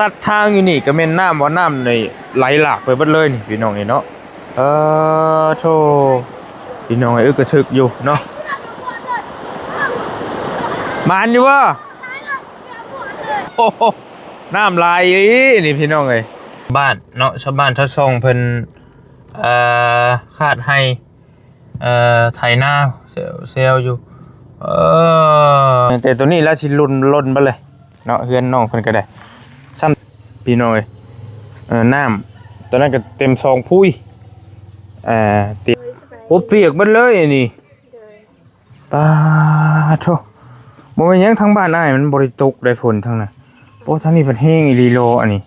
ຕັດທາງຢູ່ນີ້ກໍແມ່ນນ້ຳ ວ່ານ້ຳນີ້ໄຫຼຫຼາກໄປເບິດເລີຍນີ້ພີ່ນ້ອງເອີຍເນາະ. ເອີ ໂທ້ ພີ່ນ້ອງເອີຍ ອຶກກະທຶກຢູ່ເນາະ. ໝານຢູ່ບໍ່? ໂອ້ໂຫ ນ້ຳຫຼາຍອີ່ຫຼີນີ້ພີ່ນ້ອງເອີຍ. ບ້ານເນາະ ຊາວບ້ານຊາວຊ່ອງເພິ່ນ ເອີ ຄາດໄຮ່ ເອີ ໄຖນາແຊວໆຢູ່. ເອີ ແຕ່ໂຕນີ້ລະຊິຫຼົ່ນ ຫຼົ່ນເບິດເລີຍເນາະ ເຮືອນນ້ອງເພິ່ນກໍໄດ້ ຊ້ຳ ພີ່ນ້ອງເອີຍ. ເອີ ນ້ຳໂຕນັ້ນກໍເຕັມສອງພູຍ ເອີ ຕິ ໂອ້ ປຽກເບິດເລີຍອັນນີ້. ປາໂທ້ ບໍ່ແມ່ນຫຍັງ ທາງບ້ານອ້າຍມັນບໍ່ໄດ້ຕົກໄດ້ຝົນທາງນັ້ນ. ໂອ້ ທາງນີ້ເພິ່ນແຮງອີ່ຫຼີໂລອັນນີ້.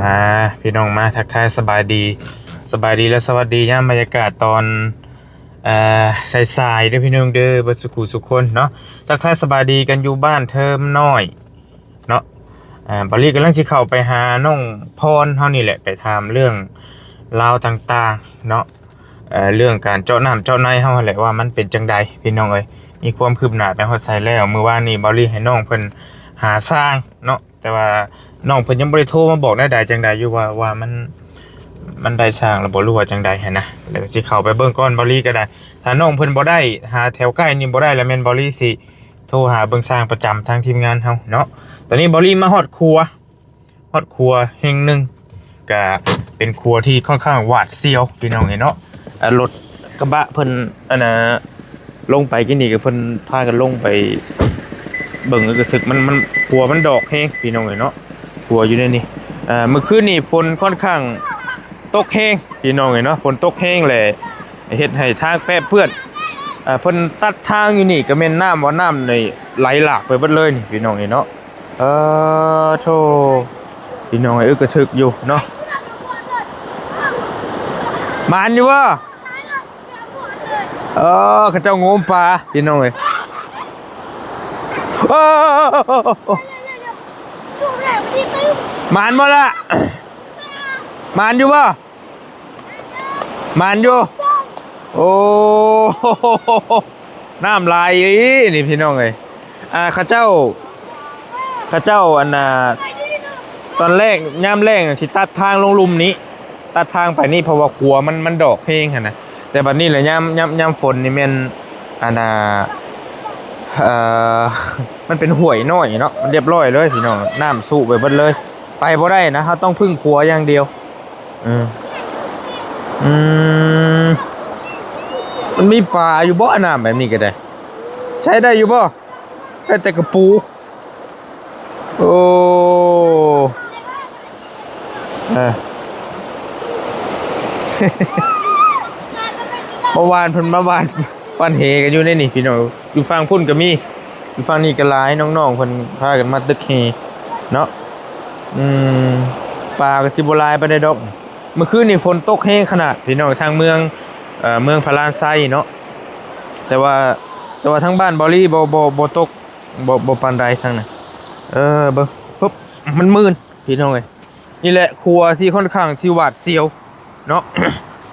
ມາ ພີ່ນ້ອງມາ ທັກທາຍສະບາຍດີ ສະບາຍດີ ແລະ ສະຫວັດດີຍາມບັນຍາກາດຕອນ ເອີ ສາຍໆເດີພີ່ນ້ອງເດີ ເບິດສຸຂູສຸຄົນເນາະ. ທັກທາຍສະບາຍດີກັນຢູ່ບ້ານເທີມນ້ອຍ ເນາະ. ເອີ ບາລີກຳລັງຊິເຂົ້າໄປຫານ້ອງພອນເຮົານີ້ແຫຼະ ໄປຖາມເລື່ອງລາວຕ່າງໆເນາະ. ເອີ ເລື່ອງການເຈາະນ້ຳເຈາະໃນເຮົາຫັ້ນແຫຼະ ວ່າມັນເປັນຈັ່ງໃດພີ່ນ້ອງເອີຍ ມີຄວາມຄືບໜ້າໄປຮອດໃສແລ້ວ. ມື້ວານນີ້ບາລີໃຫ້ນ້ອງເພິ່ນຫາຊ່າງເນາະ ແຕ່ວ່ານ້ອງເພິ່ນຍັງບໍ່ໄດ້ໂທມາບອກແນວໃດຈັ່ງໃດຢູ່ ວ່າ ວ່າມັນ ມັນໄດ້ຊ່າງແລ້ວບໍ່ ຫຼືວ່າຈັ່ງໃດຫັ້ນນະ. ແລ້ວກໍຊິເຂົ້າໄປເບິ່ງກ່ອນ ບາລີກໍໄດ້. ຖ້ານ້ອງເພິ່ນບໍ່ໄດ້ ຫາແຖວໃກ້ນີ້ບໍ່ໄດ້ ແລ້ວແມ່ນບາລີຊິ ໂທຫາເບິ່ງຊ່າງປະຈຳທາງທີມງານເຮົາເນາະ. ຕອນນີ້ບາລີມາຮອດຂົວ ຮອດຂົວແຫ່ງໜຶ່ງ ກະເປັນຂົວທີ່ຄ່ອນຂ້າງຫວາດສຽວພີ່ນ້ອງເອີຍເນາະ. ອາ ລົດກະບະເພິ່ນ ອັນນ່າ ລົງໄປກີ້ນີ້ ກະເພິ່ນພາກັນລົງໄປເບິ່ງ ກະຖືກ ມັນ ມັນ ຂົວມັນດອກແຮງພີ່ນ້ອງເອີຍເນາະ ຂົວຢູ່ໃນນີ້. ອາ ມື້ຄືນນີ້ຝົນຄ່ອນຂ້າງຕົກແຮງພີ່ນ້ອງເອີຍເນາະ ຝົນຕົກແຮງແຫຼະ ເຮັດໃຫ້ທາງແປະເປື້ອນ. ເອີ ເພິ່ນຕັດທາງຢູ່ນີ້ກໍແມ່ນນ້ຳ ວ່ານ້ຳນີ້ໄຫຼຫຼາກໄປເບິດເລີຍນີ້ພີ່ນ້ອງເອີຍເນາະ. ເອີ ໂທ້ ພີ່ນ້ອງເອີຍ ອຶກກະທຶກຢູ່ເນາະ. ໝານຢູ່ບໍ່? ເອີ ເຂົາເຈົ້າງົມປາພີ່ນ້ອງເອີຍ. ເອີ ໝານບໍ່ລະ? ໝານຢູ່ບໍ່? ໝານຢູ່. ໂອ້ ນ້ຳຫຼາຍອີ່ຫຼີນີ້ພີ່ນ້ອງເອີຍ. ອ່າ ເຂົາເຈົ້າ ເຂົາເຈົ້າ ອັນນ່າ ຕອນແລກ ຍາມແລ້ງຊິຕັດທາງລົງລຸ່ມນີ້ ຕັດທາງໄປນີ້ ເພາະວ່າຂົວມັນ ມັນດອກແຮງຫັ້ນນະ. ແຕ່ບັດນີ້ລະ ຍາມ ຍາມ ຍາມຝົນນີ້ແມ່ນ ອັນນ່າ ເອີ ມັນເປັນຫ້ວຍນ້ອຍເນາະ ມັນລຽບລ້ອຍເລີຍພີ່ນ້ອງ ນ້ຳຊຸໄປເບິດເລີຍ ໄປບໍ່ໄດ້ນະ ເຮົາຕ້ອງເພິ່ງຂົວຢ່າງດຽວ. ເອີ ອືມ ມັນມີປາຢູ່ບໍ່ ນ້ຳແບບນີ້ກໍໄດ້ ໃຊ້ໄດ້ຢູ່ບໍ່? ໄດ້ແຕ່ກະປູ. ໂອ້ ເອີ ເມື່ອວານເພິ່ນມາຫວ່ານ ຫວ່ານເຫກັນຢູ່ໃນນີ້ພີ່ນ້ອງ. ຢູ່ຝັ່ງພຸ້ນກໍມີ ຢູ່ຝັ່ງນີ້ກໍຫຼາຍ ນ້ອງໆເພິ່ນພາກັນມາຕຶກເຫເນາະ. ອືມ ປາກໍຊິບໍ່ຫຼາຍປານໃດດອກ. ເມື່ອຄືນນີ້ຝົນຕົກແຮງຂະໜາດພີ່ນ້ອງ ທາງເມືອງ ເອີ ເມືອງພະລານໄຊເນາະ. ແຕ່ວ່າ ແຕ່ວ່າທາງບ້ານເບົາລີບໍ່ ບໍ່ ບໍ່ຕົກ ບໍ່ ບໍ່ປານໃດທາງນັ້ນ. ເອີ ເບິ່ງ ປຶບ ມັນມື່ນພີ່ນ້ອງເອີຍ. ນີ້ແຫຼະຂົວທີ່ຄ່ອນຂ້າງຊິຫວາດສຽວເນາະ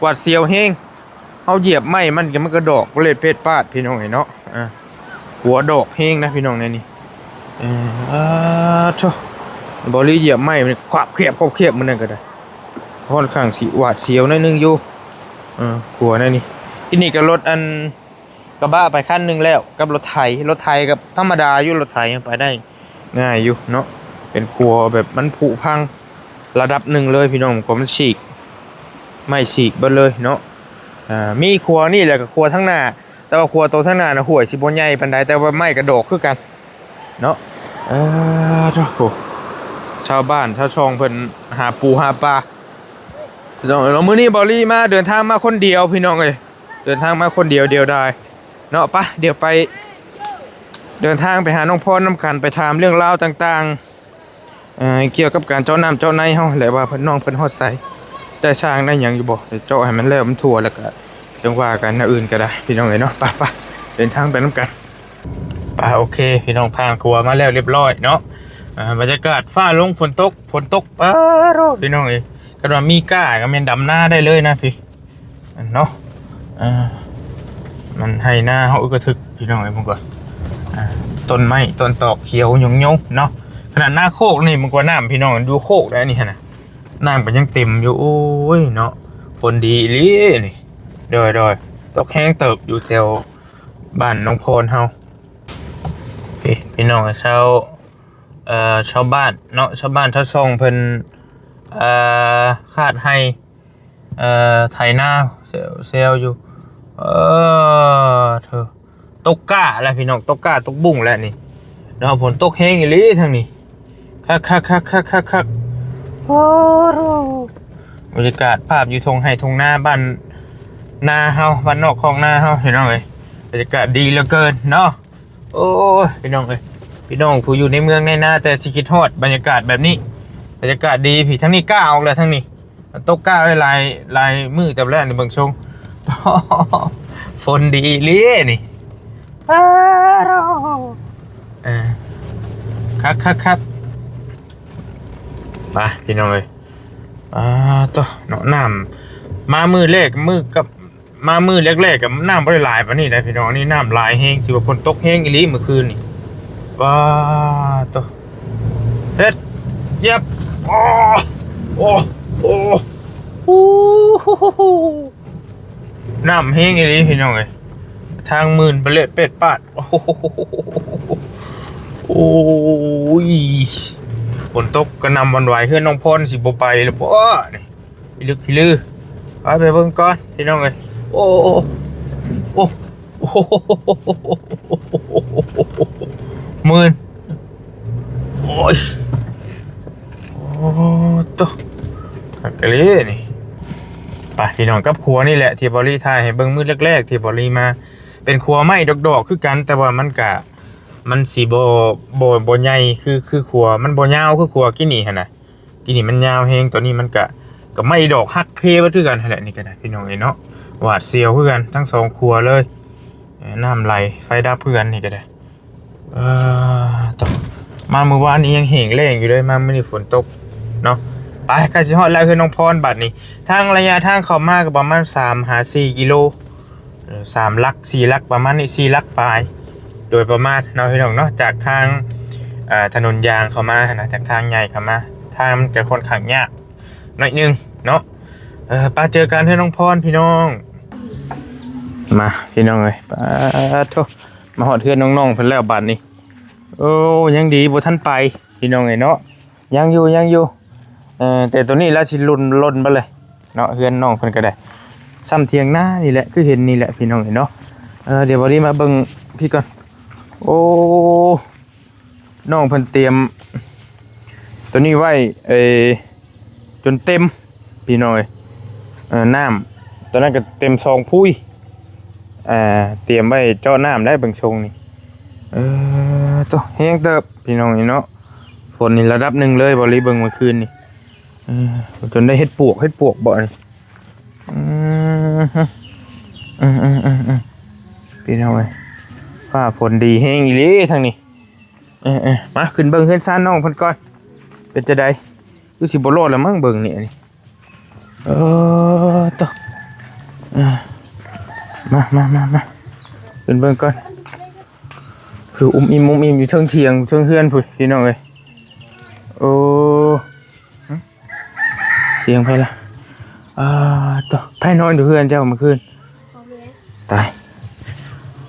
ຫວາດສຽວແຮງ. ເຮົາຢຽບໄມ້ມັນກໍ ມັນກະດອກເລັດເພັດປາດພີ່ນ້ອງເອີຍເນາະ. ເອີ ຂົວດອກແຮງນະພີ່ນ້ອງໃນນີ້. ເອີ ໂທ້ ເບົາລີຢຽບໄມ້ມັນຄວາບແຄບ ຄວາບແຄບ ມື້ນັ້ນກໍໄດ້ ຄ່ອນຂ້າງຊິຫວາດສຽວໜ້ອຍໜຶ່ງຢູ່. ເອີ ຂົວໃນນີ້ ທີ່ນີ້ກໍລົດ ອັນ ກະບະໄປຄັນໜຶ່ງແລ້ວ ກັບລົດໄຖ. ລົດໄຖກໍທຳມະດາຢູ່ ລົດໄຖໄປໄດ້ງ່າຍຢູ່ເນາະ. ເປັນຂົວແບບມັນຜຸພັງລະດັບໜຶ່ງເລີຍພີ່ນ້ອງ ກໍມັນສີກ ໄມ້ສີກເບິດເລີຍເນາະ. ເອີ ມີຂົວນີ້ແຫຼະ ກໍຂົວທາງໜ້າ ແຕ່ວ່າຂົວໂຕທາງໜ້ານະ ຫ້ວຍຊິບໍ່ໃຫຍ່ປານໃດ ແຕ່ວ່າໄມ້ກະດອກຄືກັນເນາະ. ເອີ ໂທ້ ຊາວບ້ານຊາວຊ່ອງເພິ່ນຫາປູຫາປາພີ່ນ້ອງ. ແລ້ວມື້ນີ້ເບົາລີມາ ເດີນທາງມາຄົນດຽວພີ່ນ້ອງເອີຍ ເດີນທາງມາຄົນດຽວ ດຽວດາຍເນາະ. ປະ ດຽວໄປ ເດີນທາງໄປຫານ້ອງພອນນຳກັນ ໄປຖາມເລື່ອງລາວຕ່າງໆ ເອີ ກ່ຽວກັບການເຈາະນ້ຳເຈາະໃນເຮົາແຫຼະ ວ່າເພິ່ນ ນ້ອງເພິ່ນຮອດໃສ ໄດ້ຊ່າງໄດ້ຫຍັງຢູ່ບໍ່ ເຈາະໃຫ້ມັນແລ້ວມັນທົ່ວ ແລ້ວກະຈັ່ງວ່າກັນແນວອື່ນກໍໄດ້ພີ່ນ້ອງເອີຍເນາະ. ປະ ປະ ເດີນທາງໄປນຳກັນ. ປະ ໂອເຄພີ່ນ້ອງ ຜ່ານຂົວມາແລ້ວລຽບລ້ອຍເນາະ. ເອີ ບັນຍາກາດຟ້າລົງ ຝົນຕົກ ຝົນຕົກ ປາໂທ້ ພີ່ນ້ອງເອີຍ ຄັນວ່າມີກ້າກໍແມ່ນດຳນາໄດ້ເລີຍນະພີ່ ອັນເນາະ ເອີ ມັນໄຮ່ນາເຮົາອຶກກະທຶກພີ່ນ້ອງເອີຍ ເບິ່ງກ່ອນ ອ່າ ຕົ້ນໄມ້ຕົ້ນຕອກຂຽວຍົງໆເນາະ. ຂະໜາດນາໂຄກນີ້ ເບິ່ງກ່ອນ ນ້ຳພີ່ນ້ອງ ຢູ່ໂຄກໄດ໋ນີ້ຫັ້ນນະ ນ້ຳກໍຍັງເຕັມຢູ່. ໂອ້ຍເນາະ ຝົນດີອີ່ຫຼີນີ້ ໂດຍໆ ຕົກແຮງເຕີບຢູ່ແຖວບ້ານນ້ອງພອນເຮົາ. ນີ້ພີ່ນ້ອງ ຊາວ ເອີ ຊາວບ້ານເນາະ ຊາວບ້ານຊາວຊ່ອງເພິ່ນ ເອີ ຄາດໄຮ່ ເອີ ໄຖນາແຊວໆຢູ່. ເອີ ໂທ້ ຕົກກ້າແລ້ວພີ່ນ້ອງ ຕົກກ້າຕົກບຸ້ງແລ້ວນີ້ເນາະ. ຝົນຕົກແຮງອີ່ຫຼີທາງນີ້ ຄັກໆໆໆໆ. ໂອ້ໂຫ ບັນຍາກາດພາບຢູ່ທົ່ງໄຮ່ທົ່ງນາ ບ້ານນາເຮົາ ບ້ານນອກຄອກນາເຮົາ ພີ່ນ້ອງເອີຍ ບັນຍາກາດດີເຫຼືອເກີນເນາະ. ໂອ້ຍ ພີ່ນ້ອງເອີຍ ພີ່ນ້ອງຜູ້ຢູ່ໃນເມືອງໃນນາ ແຕ່ຊິຄິດຮອດບັນຍາກາດແບບນີ້ ບັນຍາກາດດີ. ພີ້ ທາງນີ້ກ້າອອກແລ້ວ ທາງນີ້ຕົກກ້າໄວ້ຫຼາຍ ຫຼາຍມື້ເຕີບແລ້ວນີ້ ເບິ່ງຊົງ ຝົນດີອີ່ຫຼີນີ້ ອ້າໂທ້ ເອີ ຄັກໆໆ. ໄປພີ່ນ້ອງເອີຍ ອ່າ ໂທ້ ເນາະ ນ້ຳມາມື້ແລກ ມື້ກັບ ມາມື້ແລກໆກໍນ້ຳບໍ່ໄດ້ຫຼາຍປານນີ້ນະພີ່ນ້ອງ. ນີ້ນ້ຳຫຼາຍແຮງ ຖືວ່າຝົນຕົກແຮງອີ່ຫຼີມື້ຄືນນີ້. ປາໂທ້ ເຮັດ ຢຽບ ໂອ້ ໂອ້ ໂອ້ ໂອ້ ນ້ຳແຮງອີ່ຫຼີພີ່ນ້ອງເອີຍ ທາງມື່ນປະເລດເປັດປາດ. ໂອ້ຍ ຝົນຕົກກະໜ່ຳຫວັ່ນໄຫວ ເຮືອນນ້ອງພອນຊິບໍ່ໄປແລ້ວບໍ່ນີ້? ພິລຶກພິລື ໄປ ໄປເບິ່ງກ່ອນພີ່ນ້ອງເອີຍ. ໂອ້ ໂອ້ ໂອ້ ໂອ້ ໝື່ນ ໂອ້ຍ ໂອ້ ໂຕ ຄັກກະລີນີ້. ໄປພີ່ນ້ອງ ກັບຂົວນີ້ແຫຼະ ທີ່ເບົາລີຖ່າຍໃຫ້ເບິ່ງມື້ແລກໆ ທີ່ເບົາລີມາ ເປັນຂົວໄມ້ດອກໆຄືກັນ ແຕ່ວ່າມັນກະ ມັນຊິບໍ່ ບໍ່ ບໍ່ໃຫຍ່ຄື ຄືຂົວ ມັນບໍ່ຍາວຄືຂົວກີ້ນີ້ຫັ້ນນະ. ກີ້ນີ້ມັນຍາວແຮງ ຕອນນີ້ມັນກະ ກະໄມ້ດອກຫັກເພເບິດຄືກັນຫັ້ນແຫຼະ. ນີ້ກະໄດ້ພີ່ນ້ອງເອີຍເນາະ ຫວາດສຽວຄືກັນທັງສອງຂົວເລີຍ. ເອີ ນ້ຳໄຫຼໄຟດັບຄືກັນ ນີ້ກະໄດ້. ເອີ ຕະ ມາມື້ວານນີ້ຍັງແຫ້ງແລ້ງຢູ່ເລີຍ ມາມື້ນີ້ຝົນຕົກເນາະ. ໄປ ໃກ້ຊິຮອດແລ້ວເຮືອນນ້ອງພອນບາດນີ້. ທາງໄລຍະທາງເຂົ້າມາກະປະມານສາມຫາສີ່ກິໂລ ເອີ ສາມຫຼັກ ສີ່ຫຼັກ ປະມານນີ້ ສີ່ຫຼັກປາຍ ໂດຍປະມານເນາະພີ່ນ້ອງເນາະ. ຈາກທາງ ເອີ ຖະໜົນຍາງເຂົ້າມາຫັ້ນນະ ຈາກທາງໃຫຍ່ເຂົ້າມາ ທາງມັນກະຄ່ອນຂ້າງຍາກໜ້ອຍໜຶ່ງເນາະ. ເອີ ໄປ ເຈີກັນເຮືອນນ້ອງພອນພີ່ນ້ອງ. ມາພີ່ນ້ອງເອີຍ ປາໂທ້ ມາຮອດເຮືອນນ້ອງໆເພິ່ນແລ້ວບາດນີ້. ໂອ້ ຍັງດີບໍ່ທັນໄປພີ່ນ້ອງເອີຍເນາະ. ຍັງຢູ່ ຍັງຢູ່ ເອີ ແຕ່ໂຕນີ້ລາວຊິຫຼົ່ນ ຫຼົ່ນໄປເລີຍເນາະ. ເຮືອນນ້ອງເພິ່ນກະໄດ້ ຊ່ຳຖຽງນານີ້ແຫຼະ ຄືເຫັນນີ້ແຫຼະພີ່ນ້ອງເອີຍເນາະ. ເອີ ດຽວເບົາລີມາເບິ່ງພີ້ກ່ອນ. ໂອ້ ນ້ອງເພິ່ນຕຽມໂຕນີ້ໄວ້ ເອີ ຈົນເຕັມພີ່ນ້ອງເອີຍ. ເອີ ນ້ຳ ຕອນນັ້ນກະເຕັມສອງພຸຍ ເອີ ຕຽມໄວ້ເຈາະນ້ຳໄດ້ເບິ່ງຊົງນີ້. ເອີ ໂຕ ແຮງເຕີບພີ່ນ້ອງເອີຍເນາະ. ຝົນນີ້ລະດັບໜຶ່ງເລີຍ ເບົາລີເບິ່ງມື້ຄືນນີ້ ເອີ ຈົນໄດ້ເຮັດປວກ ເຮັດປວກເບາະນີ້. ອືມ ອືມໆໆໆ ພີ່ນ້ອງເອີຍ ຟ້າຝົນດີແຮງອີ່ຫຼີທາງນີ້. ເອີໆ ມາຂຶ້ນເບິ່ງເຮືອນຊານນ້ອງເພິ່ນກ່ອນ ເປັນຈັ່ງໃດ? ຄືຊິບໍ່ລອດລະມັ້ງ ເບິ່ງນີ້ ອັນນີ້ ເອີ ໂຕ ເອີ ມາໆໆໆ ຂຶ້ນເບິ່ງກ່ອນ. ຄືອຸ້ມອີ່ມອຸ້ມອີ່ມຢູ່ເທິງຖຽງ ເທິງເຮືອນພຸ້ນ ພີ່ນ້ອງເອີຍ. ໂອ້ ຫຶ ສຽງໃຜລະ? ອ່າ ໂຕ ໃຜນອນຢູ່ເຮືອນເຈົ້າມື້ຄືນ? ພໍ່ແມ່ ຕາຍ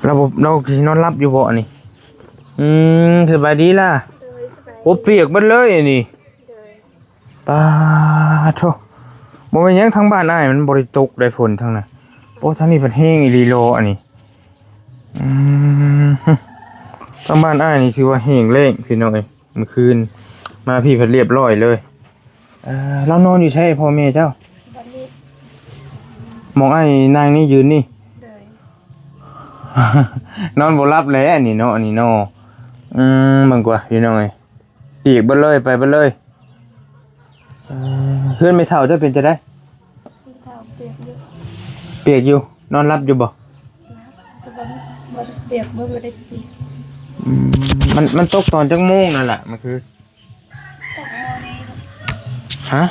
ລາວບໍ່ ລາວຊິນອນຫຼັບຢູ່ບໍ່ອັນນີ້? ອືມ ສະບາຍດີລະ? ໂດຍ ສະບາຍ ໂອ້ ປຽກເບິດເລີຍອັນນີ້. ໂດຍ ປາໂທ້ ບໍ່ແມ່ນຫຍັງ ທາງບ້ານອ້າຍມັນບໍ່ໄດ້ຕົກໄດ້ຝົນທາງນັ້ນ. ໂອ້ ທາງນີ້ເພິ່ນແຮງອີ່ຫຼີຫຼໍອັນນີ້. ອືມ ທາງບ້ານອ້າຍນີ້ຖືວ່າແຫ້ງແລ້ງພີ່ນ້ອງເອີຍ. ມື້ຄືນມາພີ້ພັດລຽບຮ້ອຍເລີຍ. ເອີ ລາວນອນຢູ່ໃສ ພໍ່ແມ່ເຈົ້າ? ບ່ອນນີ້ ໝ່ອງອ້າຍນັ່ງນີ້ ຢືນນີ້. ໂດຍ ນອນບໍ່ຫຼັບແຫຼະອັນນີ້ເນາະ ອັນນີ້ເນາະ. ອືມ ເບິ່ງກວ່າ ພີ່ນ້ອງເອີຍ ປຽກເບິດເລີຍ ໄປເບິດເລີຍ. ເອີ ເຮືອນແມ່ເຖົ້າເຈົ້າເປັນຈັ່ງໃດ? ແມ່ເຖົ້າປຽກຢູ່ ປຽກຢູ່ ນອນຫຼັບຢູ່ບໍ່? ແຕ່ວ່າບໍ່ໄດ້ປຽກ ບໍ່ ບໍ່ໄດ້ປຽກ. ອືມ ມັນ ມັນຕົກຕອນຈັກໂມງນັ້ນລະມື້ຄືນ? ຕອນນີ້ ຮະ?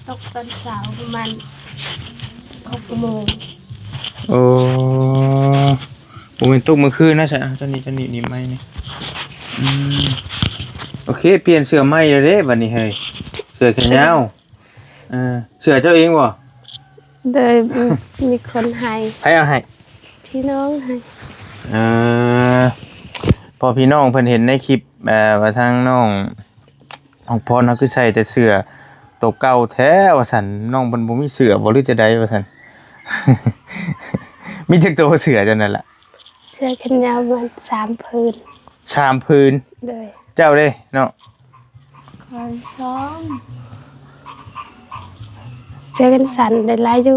ຕົກຕອນເຊົ້າປະມານຫົກໂມງ. ໂອ້ ບໍ່ແມ່ນຕົກມື້ຄືນນະຊະ. ຕອນນີ້ ຕອນນີ້ນີ້ໄມ້ນີ້ ອືມ ໂອເຄ ປ່ຽນເສື້ອໃໝ່ແລ້ວເດ້ບັດນີ້ເຮີ້ຍ ເສື້ອແຂນຍາວ. ເອີ ເສື້ອເຈົ້າເອງບໍ່? ໂດຍ ມີຄົນໃຫ້. ໃຜເອົາໃຫ້? ພີ່ນ້ອງໃຫ້. ເອີ ພໍພີ່ນ້ອງເພິ່ນເຫັນໃນຄລິບ ເອີ ວ່າທາງນ້ອງ ນ້ອງພອນ ເຮົາຄືໃສ່ແຕ່ເສື້ອໂຕເກົ່າແທ້ວ່າຊັ້ນ, ນ້ອງເພິ່ນບໍ່ມີເສື້ອບໍ່ ຫຼືຈະໃດວ່າຊັ້ນ. ມີຈັກໂຕເສື້ອເຈົ້ານັ້ນລະ? ເສື້ອແຂນຍາວປະມານສາມຜືນ. ສາມຜືນ? ໂດຍ. ເຈົ້າເດ້ເນາະ? ຂ້ອຍສອງ. ເສື້ອແຂນສັ້ນໄດ້ຫຼາຍຢູ່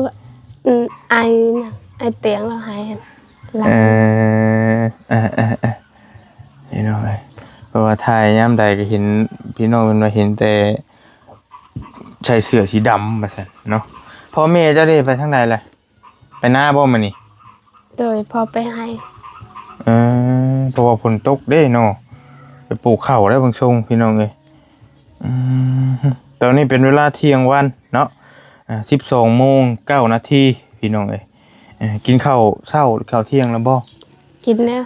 ອືມ ອ້າຍນະ ອ້າຍຕຽງລາວໃຫ້ຫັ້ນ. ເອີ ເອີ ເອີ ເອີ ພີ່ນ້ອງເອີຍ ເພາະວ່າຖ່າຍຍາມໃດກໍເຫັນ ພີ່ນ້ອງເພິ່ນວ່າເຫັນແຕ່ໃສ່ເສື້ອສີດຳວ່າຊັ້ນເນາະ. ພໍ່ແມ່ເຈົ້າເດ້ ໄປທາງໃດລະ? ໄປນາບໍ່ມື້ນີ້? ໂດຍ ພໍ່ໄປໄຮ່. ເອີ ເພາະວ່າຝົນຕົກເດ້ເນາະ ໄປປູກເຂົ້າໄດ້ເບິ່ງຊົງ ພີ່ນ້ອງເອີຍ. ອືມ ຕອນນີ້ເປັນເວລາທ່ຽງວັນເນາະ ອາ ສິບສອງໂມງເກົ້ານາທີ ພີ່ນ້ອງເອີຍ. ເອີ ກິນເຂົ້າເຊົ້າ ເຂົ້າທ່ຽງແລ້ວບໍ່? ກິນແລ້ວ.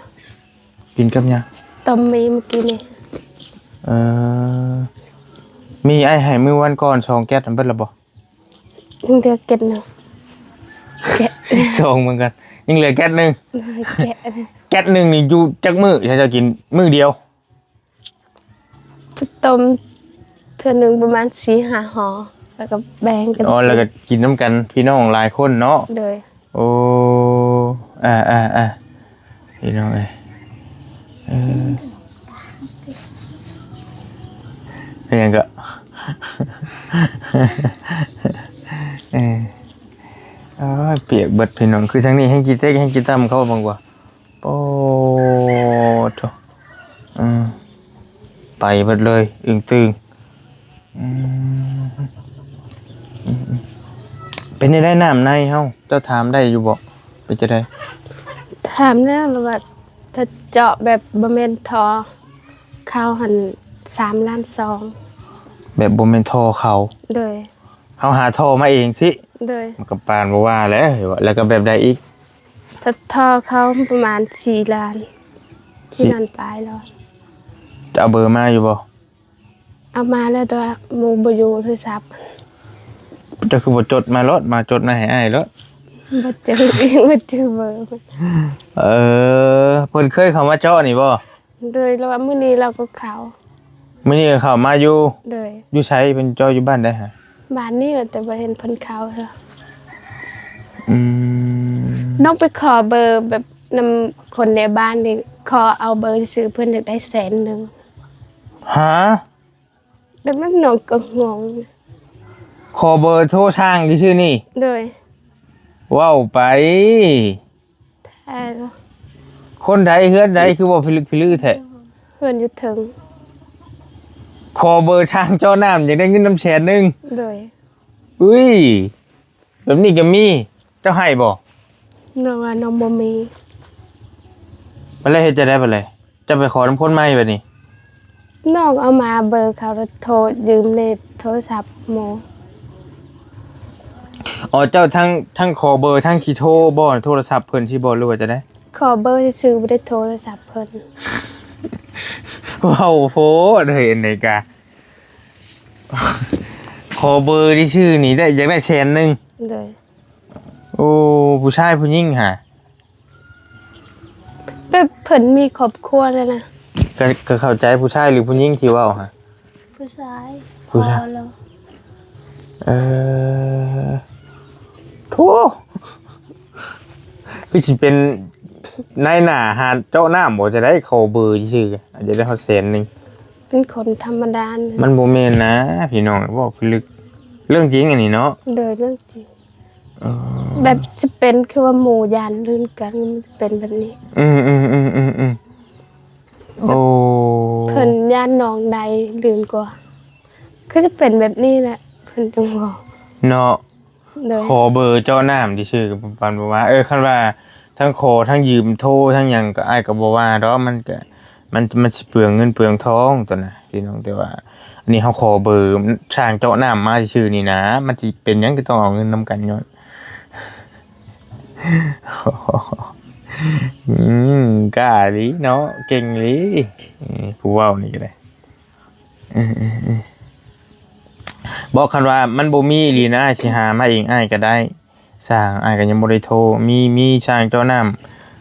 ກິນກັບຫຍັງ? ຕົ້ມໝີ່ມື້ກີ້ນີ້. ເອີ ໝີ່ອ້າຍໃຫ້ມື້ວັນກ່ອນສອງແກັດ ເບິດແລ້ວບໍ່? ຍັງເຫຼືອແກັດໜຶ່ງ. ແກັດ ສອງເໝືອນກັນ ຍັງເຫຼືອແກັດໜຶ່ງ. ແກັດ ແກັດໜຶ່ງນີ້ຢູ່ຈັກມື້ ເຈົ້າກິນມື້ດຽວ? ຈະຕົ້ມເທື່ອໜຶ່ງປະມານສີ່ຫ້າຫໍ່ ແລ້ວກໍແບ່ງກັນ. ອໍ ແລ້ວກໍກິນນຳກັນ ພີ່ນ້ອງຫຼາຍຄົນເນາະ. ໂດຍ. ໂອ້ ອ່າໆໆ ພີ່ນ້ອງເອີຍ ເອີ ເປັນຫຍັງກໍ ເອີ ໂອ້ຍ ປຽກເບິດ ພີ່ນ້ອງ. ຄືທາງນີ້ແຮ່ງຂີ້ເຕັກແຮ່ງຂີ້ຕ່ຳເຂົ້າເບິ່ງກວ່າ. ໂອ້ໂທ້ ອືມ ໄປເບິດເລີຍ ອຶ້ງຕຶງ. ອືມ ອືມ ເປັນຈັ່ງໃດນ້ຳໃນເຮົາ ເຈົ້າຖາມໄດ້ຢູ່ບໍ່? ເປັນຈັ່ງໃດ? ຖາມແລ້ວ ລາວວ່າຖ້າເຈາະແບບບໍ່ແມ່ນທໍ່ເຂົ້າຫັ້ນ ສາມລ້ານສອງ. ແບບບໍ່ແມ່ນທໍ່ເຂົ້າ? ໂດຍ. ເຮົາຫາທໍ່ມາເອງຊິ? ໂດຍ. ມັນກໍປານບໍ່ວ່າແຫຼະ. ແລ້ວກໍແບບໃດອີກ? ຖ້າທໍ່ເຂົ້າປະມານສີ່ລ້ານ ສີ່ລ້ານປາຍແລ້ວ. ຈະເອົາເບີມາຢູ່ບໍ່? ເອົາມາແລ້ວ ແຕ່ວ່າໝູ່ບໍ່ຢູ່ໂທລະສັບ. ເຈົ້າຄືບໍ່ຈົດມາໂລດ ມາຈົດມາໃຫ້ອ້າຍໂລດ. ບໍ່ຈື່ ບໍ່ຈື່ເບີ. ເອີ ເພິ່ນເຄີຍເຂົ້າມາເຈາະນີ້ບໍ່? ໂດຍ ລາວວ່າມື້ນີ້ລາວກໍເຂົ້າ. ມື້ນີ້ກໍເຂົ້າມາຢູ່? ໂດຍ. ຢູ່ໃສ? ເພິ່ນເຈາະຢູ່ບ້ານໃດຫະ? ບ້ານນີ້ແຫຼະ ແຕ່ບໍ່ເຫັນເພິ່ນເຂົ້າເທື່ອ. ອືມ. ນ້ອງໄປຂໍເບີແບບນຳຄົນໃນບ້ານນີ້ ຂໍເອົາເບີຊື່ໆ ເພິ່ນຢາກໄດ້ແສນໜຶ່ງ. ຫາ? ແບບນັ້ນນ້ອງກໍງົງ. ຂໍເບີໂທຊ່າງຊື່ໆນີ້? ໂດຍ. ເວົ້າໄປ. ແທ້. ຄົນໃດ ເຮືອນໃດ ຄືເວົ້າພິລຶກພິລືແທ້? ເຮືອນຢູ່ເທິງ. ຂໍເບີຊ່າງເຈາະນ້ຳ ຢາກໄດ້ເງິນນຳແສນໜຶ່ງ. ໂດຍ. ອຸ້ຍ ແບບນີ້ກໍມີ. ເຈົ້າໃຫ້ບໍ່? ນ້ອງວ່ານ້ອງບໍ່ມີ. ບັດແລ້ວເຮັດຈັ່ງໃດບັດແລ້ວ? ເຈົ້າໄປຂໍນຳຄົນໃໝ່ບັດນີ້? ນ້ອງເອົາມາເບີເຂົາ ແລ້ວໂທຢືມເນັດໂທລະສັບໝູ່. ອໍ ເຈົ້າທັງ ທັງຂໍເບີ ທັງຊິໂທບໍ່? ໂທລະສັບເພິ່ນຊິບໍ່ ຫຼືວ່າຈັ່ງໃດ? ຂໍເບີຊື່ໆ ບໍ່ໄດ້ໂທລະສັບເພິ່ນ. ເວົ້າໂພດເຮີ້ຍ ອັນນີ້ກະ ຂໍເບີຊື່ໆນີ້ໄດ້ ຢາກໄດ້ແສນໜຶ່ງ. ໂດຍ. ໂອ້ ຜູ້ຊາຍຜູ້ຍິງຫະ? ແບບເພິ່ນມີຄອບຄົວແລ້ວນະ. ກໍ ກໍເຂົ້າໃຈ ຜູ້ຊາຍຫຼືຜູ້ຍິງທີ່ເວົ້າຫະ? ຜູ້ຊາຍ. ຜູ້ຊາຍ. ພໍແລ້ວ. ເອີ ໂທ້ ຄືຊິເປັນນາຍໜ້າຮ້ານເຈາະນ້ຳບໍ່? ຈະໄດ້ຂໍເບີຊື່ໆ ອາດຈະໄດ້ຮອດແສນໜຶ່ງ. ເປັນຄົນທຳມະດາ. ມັນບໍ່ແມ່ນນະ ພີ່ນ້ອງ ເວົ້າຄືລຶກ. ເລື່ອງຈິງອັນນີ້ເນາະ. ໂດຍ ເລື່ອງຈິງ. ອໍ ແບບຊິເປັນຄືວ່າໝູ່ຢ້ານລື່ນກັນ ມັນເປັນແບບນີ້. ອືມໆໆໆໆ. ໂອ້ ເພິ່ນຢ້ານນ້ອງໄດ້ລື່ນກວ່າ. ຄືຈະເປັນແບບນີ້ແຫຼະ ເພິ່ນຈຶ່ງເວົ້າເນາະ. ໂດຍ. ຂໍເບີເຈາະນ້ຳຊື່ໆ ກໍປານບໍ່ວ່າ. ເອີ ຄັນວ່າທັງຂໍທັງຢືມໂທທັງຫຍັງ ກໍ ອ້າຍກໍບໍ່ວ່າດອກ. ມັນກໍ ມັນ ມັນຊິເປືອງເງິນເປືອງທອງຕົວນະ ພີ່ນ້ອງ. ແຕ່ວ່າ ນີ້ເຮົາຂໍເບີຊ່າງເຈາະນ້ຳມາຊື່ໆນີ້ນະ ມັນຊິເປັນຫຍັງຄືຕ້ອງເອົາເງິນນຳກັນຍ້ອນ ອືມ ກ້າອີ່ຫຼີເນາະ ເກັ່ງອີ່ຫຼີ ເອີ ຜູ້ເວົ້ານີ້ກໍໄດ້ ເອີໆໆ ບໍ່ ຄັນວ່າມັນບໍ່ມີອີ່ຫຼີນະ ອ້າຍຊິຫາມາເອງ ອ້າຍກໍໄດ້ ຊ່າງ ອ້າຍກໍຍັງບໍ່ໄດ້ໂທ ມີ ມີຊ່າງເຈາະນ້ຳ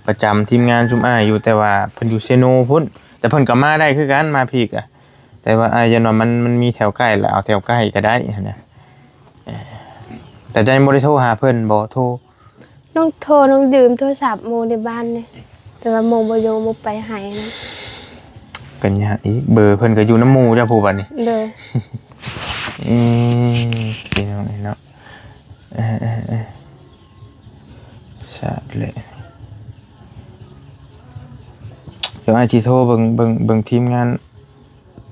ປະຈຳທີມງານຊຸມອ້າຍຢູ່ ແຕ່ວ່າເພິ່ນຢູ່ເຊໂນພຸ້ນ ແຕ່ເພິ່ນກໍມາໄດ້ຄືກັນ ມາພີ້ກະ ແຕ່ວ່າ ອ້າຍຢ້ານວ່າມັນ ມັນມີແຖວໃກ້ ແລ້ວເອົາແຖວໃກ້ກໍໄດ້ຫັ້ນນະ ເອີ ແຕ່ເຈົ້າຍັງບໍ່ໄດ້ໂທຫາເພິ່ນບໍ່? ໂທ ນ້ອງໂທ ນ້ອງຢືມໂທລະສັບໝູ່ໃນບ້ານນີ້ ແຕ່ວ່າໝູ່ບໍ່ຢູ່ ໝູ່ໄປໃຫ້ນະ ກໍຍາກອີກ ເບີເພິ່ນກໍຢູ່ນຳໝູ່ເຈົ້າຜູ້ບັດນີ້ ໂດຍ ອືມ ພີ່ນ້ອງເອີຍເນາະ ເອີໆໆ ຊາດເລີຍ ດຽວອ້າຍຊິໂທເບິ່ງ ເບິ່ງ ເບິ່ງທີມງານ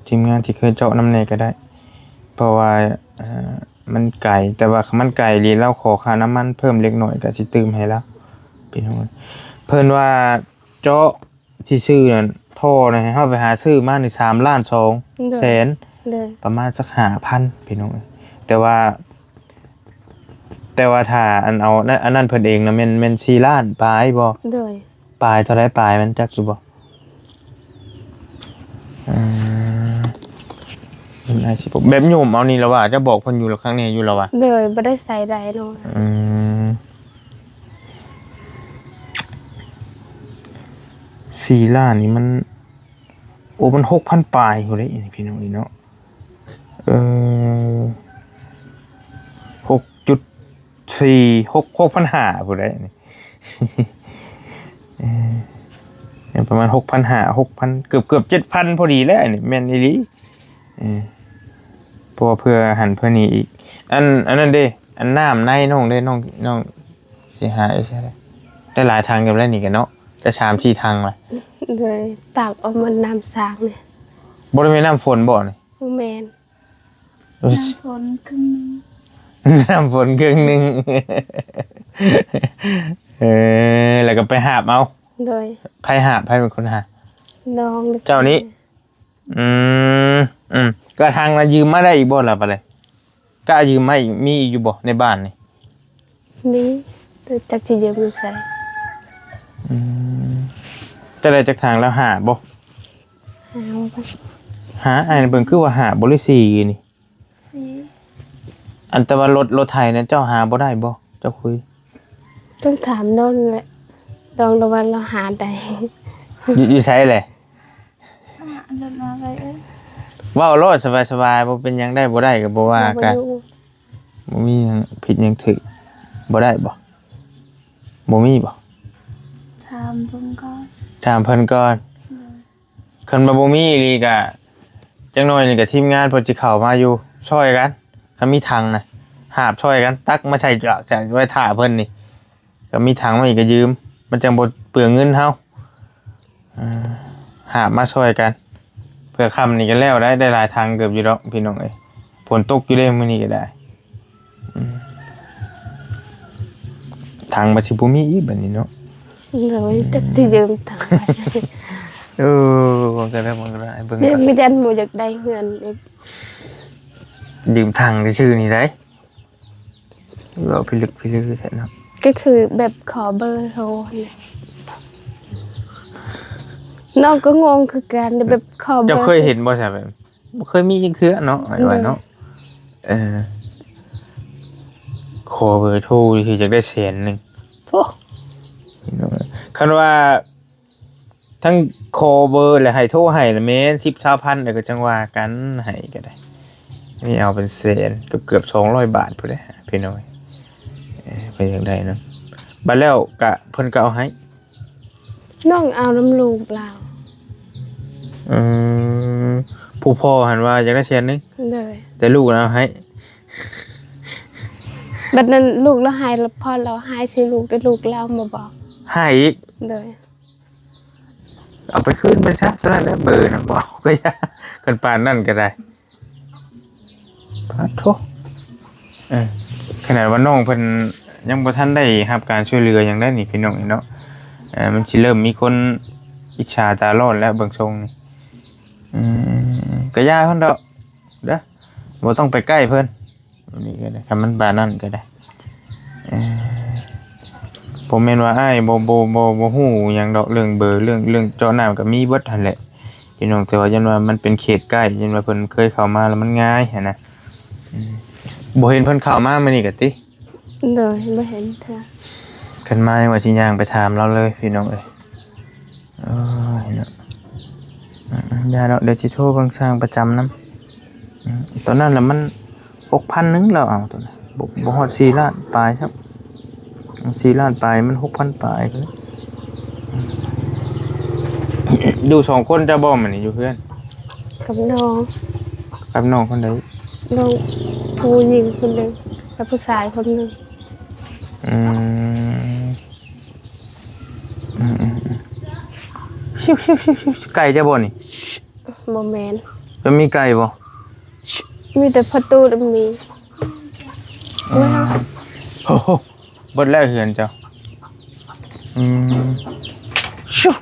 ທີມງານທີ່ເຄີຍເຈາະນຳແດ່ກໍໄດ້ ເພາະວ່າ ເອີ ມັນໄກ ແຕ່ວ່າຄັນມັນໄກອີ່ຫຼີ ລາວຂໍຄ່ານ້ຳມັນເພີ່ມເລັກນ້ອຍກໍຊິຕື່ມໃຫ້ລາວ ພີ່ນ້ອງເອີຍ ເພິ່ນວ່າເຈາະ ທີ່ຊື້ນັ້ນ ທໍ່ນັ້ນ ໃຫ້ເຮົາໄປຫາຊື້ມານີ້ ສາມລ້ານສອງແສນ ໂດຍ ປະມານສັກຫ້າພັນ ພີ່ນ້ອງເອີຍ ແຕ່ວ່າ ແຕ່ວ່າຖ້າອັນເອົາ ອັນນັ້ນເພິ່ນເອງນະ ແມ່ນ ແມ່ນສີ່ລ້ານປາຍບໍ່? ໂດຍ ປາຍເທົ່າໃດ ປາຍມັນຈັກຢູ່ບໍ່? ເອີ ເປັນໄອຊິ ແບບໂຍມເອົານີ້ລະວ່າ ເຈົ້າບອກເພິ່ນຢູ່ລະ ຄັ້ງນີ້ຢູ່ລະວ່າ? ໂດຍ ບໍ່ໄດ້ໃສ່ໃດເນາະ ອືມ. ສີ່ລ້ານນີ້ມັນ ໂອ້ ມັນຫົກພັນປາຍພຸ້ນເດ້ ພີ່ນ້ອງເອີຍເນາະ ເອີ ຫົກຈຸດສີ່ ຫົກ ຫົກພັນຫ້າພຸ້ນເດ້ ເອີ ປະມານຫົກພັນຫ້າ ຫົກພັນ ເກືອບ ເກືອບເຈັດພັນພໍດີແລ້ວນີ້ ແມ່ນອີ່ຫຼີ ເອີ ເພາະວ່າເພື່ອຫັ້ນເພື່ອນີ້ອີກ ອັນ ອັນນັ້ນເດ້ ອັນນ້ຳໃນນ້ອງເດ້ ນ້ອງ ນ້ອງ ຊິຫາອີກເທົ່າໃດ ໄດ້ຫຼາຍຖັງຢູ່ແລ້ວນີ້ກະເນາະ ໄດ້ສາມສີ່ຖັງລະ ໂດຍ ຕັກເອົາໝົດນ້ຳສ້າງນີ້ ບໍ່ໄດ້ແມ່ນນ້ຳຝົນບໍ່ນີ້? ບໍ່ແມ່ນ ນ້ຳຝົນເຄິ່ງໜຶ່ງ ນ້ຳຝົນເຄິ່ງໜຶ່ງ ເອີ ແລ້ວກໍໄປຫາບເອົາ ໂດຍ ໃຜຫາບ ໃຜເປັນຄົນຫາບ? ນ້ອງ ເຈົ້ານີ້ ອືມ ອືມ ກະທາງລະຢືມມາໄດ້ອີກບໍ່ລະ ບາດນີ້ ກະຢືມມາອີກ ມີອີກຢູ່ບໍ່ໃນບ້ານນີ້? ມີ ແຕ່ຈັກຊິຢືມຢູ່ໃສ ອືມ ເຈົ້າໄດ້ຈັກຖັງແລ້ວ ຫ້າບໍ່? ຫ້າ ຫ້າ ອ້າຍເບິ່ງຄືວ່າຫ້າບໍ່ ຫຼືສີ່ນີ້? ສີ່ ອັນ ແຕ່ວ່າລົດ ລົດໄຖນັ້ນເຈົ້າຫາບໍ່ໄດ້ບໍ່? ເຈົ້າຄຸຍ ຕ້ອງຖາມນ້ອງແຫຼະ ນ້ອງລະວ່າລາວຫາໄດ້ ຢູ່ ຢູ່ໃສແຫຼະ? ເວົ້າໂລດສະບາຍໆ ບໍ່ເປັນຫຍັງ ໄດ້ບໍ່ໄດ້ກໍບໍ່ວ່າກັນ ບໍ່ມີຫຍັງຜິດຫຍັງຖືກ ບໍ່ໄດ້ບໍ່? ບໍ່ມີບໍ່? ຖາມເພິ່ນກ່ອນ ຖາມເພິ່ນກ່ອນ ໂດຍ ຄັນວ່າບໍ່ມີອີ່ຫຼີກະ ຈັກໜ້ອຍນີ້ກະທີມງານເພິ່ນຊິເຂົ້າມາຢູ່ ຊ່ອຍກັນ ຄັນມີຖັງນະ ຫາບຊ່ອຍກັນ ຕັກມາໃສ່ຈາກ ຈາກໄວ້ຖ້າເພິ່ນນີ້ ກໍມີຖັງມາອີກກໍຢືມ ມັນຈັ່ງບໍ່ເປືອງເງິນເຮົາ ເອີ ຫາບມາຊ່ອຍກັນ ເພື່ອຄ່ຳນີ້ກໍແລ້ວໄດ້ ໄດ້ຫຼາຍຖັງເກີບຢູ່ດອກພີ່ນ້ອງເອີຍ ຝົນຕົກຢູ່ເດ້ມື້ນີ້ກໍໄດ້ ອືມ ຖັງບັດຊິບໍ່ມີອີກບັດນີ້ເນາະ ໂດຍ ຈັກຊິຢືມຖັງ ເອີ ມັນກໍໄດ້ ມັນກໍໄດ້ ເບິ່ງ ເອີ ມີແຕ່ບໍ່ຢາກໄດ້ເຮືອນອີກ ຢືມຖັງຊື່ໆນີ້ໄດ ເວົ້າພິລຶກພິລຶກແທ້ເນາະ ກໍຄືແບບຂໍເບີໂທຫັ້ນແຫຼະ ນ້ອງກໍງົງຄືກັນ ແບບຂໍເບີ ເຈົ້າເຄີຍເຫັນບໍ່ຊະ ແບບ ບໍ່ເຄີຍມີຈັກເທື່ອເນາະ ໂດຍ ວ່າເນາະ ເອີ ຂໍເບີໂທຊື່ຢາກໄດ້ແສນໜຶ່ງ ໂທ້ ຄັນວ່າ ທັງຂໍເບີ ແລະ ໃຫ້ໂທໃຫ້ລະແມ່ນສິບ ຊາວພັນ ແລ້ວກໍຈັ່ງວ່າກັນ ໃຫ້ກໍໄດ້ ນີ້ເອົາເປັນແສນ ເກືອບໆສອງຮ້ອຍບາດພຸ້ນແຫຼະພີ່ນ້ອງ ເອີ ເພິ່ນຢາກໄດ້ນຳ ບັດແລ້ວກະເພິ່ນກໍເອົາໃຫ້ ນ້ອງເອົານຳລູກລາວ ອືມ ຜູ້ພໍ່ຫັ້ນວ່າຢາກໄດ້ແສນໜຶ່ງ ໂດຍ ແຕ່ລູກລາວໃຫ້ ບັດນັ້ນລູກລາວໃຫ້ ແລ້ວພໍ່ລາວໃຫ້ໃສ່ລູກ ແຕ່ລູກລາວມາບອກ ໃຫ້ອີກ ໂດຍ ເອົາໄປຄືນໄປຊະ ຊັ້ນນັ້ນແຫຼະ ເບີນຳບໍ່ເອົາກໍຢ່າ ຄັນປານນັ້ນກໍໄດ້ ປາດໂທ້ ເອີ ຂະໜາດວ່ານ້ອງເພິ່ນຍັງບໍ່ທັນໄດ້ຮັບການຊ່ວຍເຫຼືອຫຍັງໄດ໋ນີ້ ພີ່ນ້ອງເອີຍເນາະ ເອີ ມັນຊິເລີ່ມມີຄົນອິດສາຕາຮ້ອນແລ້ວເບິ່ງຊົງນີ້ ເອີ ກໍຢ່າເພິ່ນດອກ ເດີ້ ບໍ່ຕ້ອງໄປໃກ້ເພິ່ນ ນີ້ກໍໄດ້ ຄັນມັນປານນັ້ນກໍໄດ້. ເອີ ບໍ່ແມ່ນວ່າອ້າຍບໍ່ ບໍ່ ບໍ່ ບໍ່ຮູ້ຫຍັງດອກ ເລື່ອງເບີ ເລື່ອງ ເລື່ອງເຈາະນ້ຳກໍມີເບິດຫັ້ນແຫຼະພີ່ນ້ອງ, ແຕ່ວ່າຢ້ານວ່າມັນເປັນເຂດໃກ້ ຢ້ານວ່າເພິ່ນເຄີຍເຂົ້າມາແລ້ວມັນງ່າຍຫັ້ນນະ. ອືມ ບໍ່ເຫັນເພິ່ນເຂົ້າມາມື້ນີ້ກະຕິ? ໂດຍ ບໍ່ເຫັນເທື່ອ. ຄັນມາຍັງວ່າຊິຍ່າງໄປຖາມລາວເລີຍພີ່ນ້ອງເອີຍ. ໂອ້ຍເນາະ ອືມໆ ຢ່າດອກ ດຽວຊິໂທເບິ່ງຊ່າງປະຈຳນຳ. ອືມ ຕອນນັ້ນລະມັນຫົກພັນໜຶ່ງ ລາວເອົາຕອນນັ້ນ ບໍ່ ບໍ່ຮອດສີ່ລ້ານປາຍຊ້ຳ. ສີ່ລ້ານປາຍ ມັນຫົກພັນປາຍພຸ້ນ. ຢູ່ສອງຄົນເຈົ້າບໍ່ ມື້ນີ້ຢູ່ເຮືອນ? ກັບນ້ອງ. ກັບນ້ອງຄົນໃດ? ນ້ອງຜູ້ຍິງຄົນໜຶ່ງ ກັບຜູ້ຊາຍຄົນໜຶ່ງ. ອືມ ອືມໆໆ ຊິວໆໆໆ ໄກ່ເຈົ້າບໍ່ນີ້? ບໍ່ແມ່ນ. ເຈົ້າມີໄກ່ບໍ່? ມີແຕ່ປະຕູດຳນີ້. ອືມ ໂອ້ໂຫ ເບິດແລ້ວເຮືອນເຈົ້າ. ອືມ ຊິວ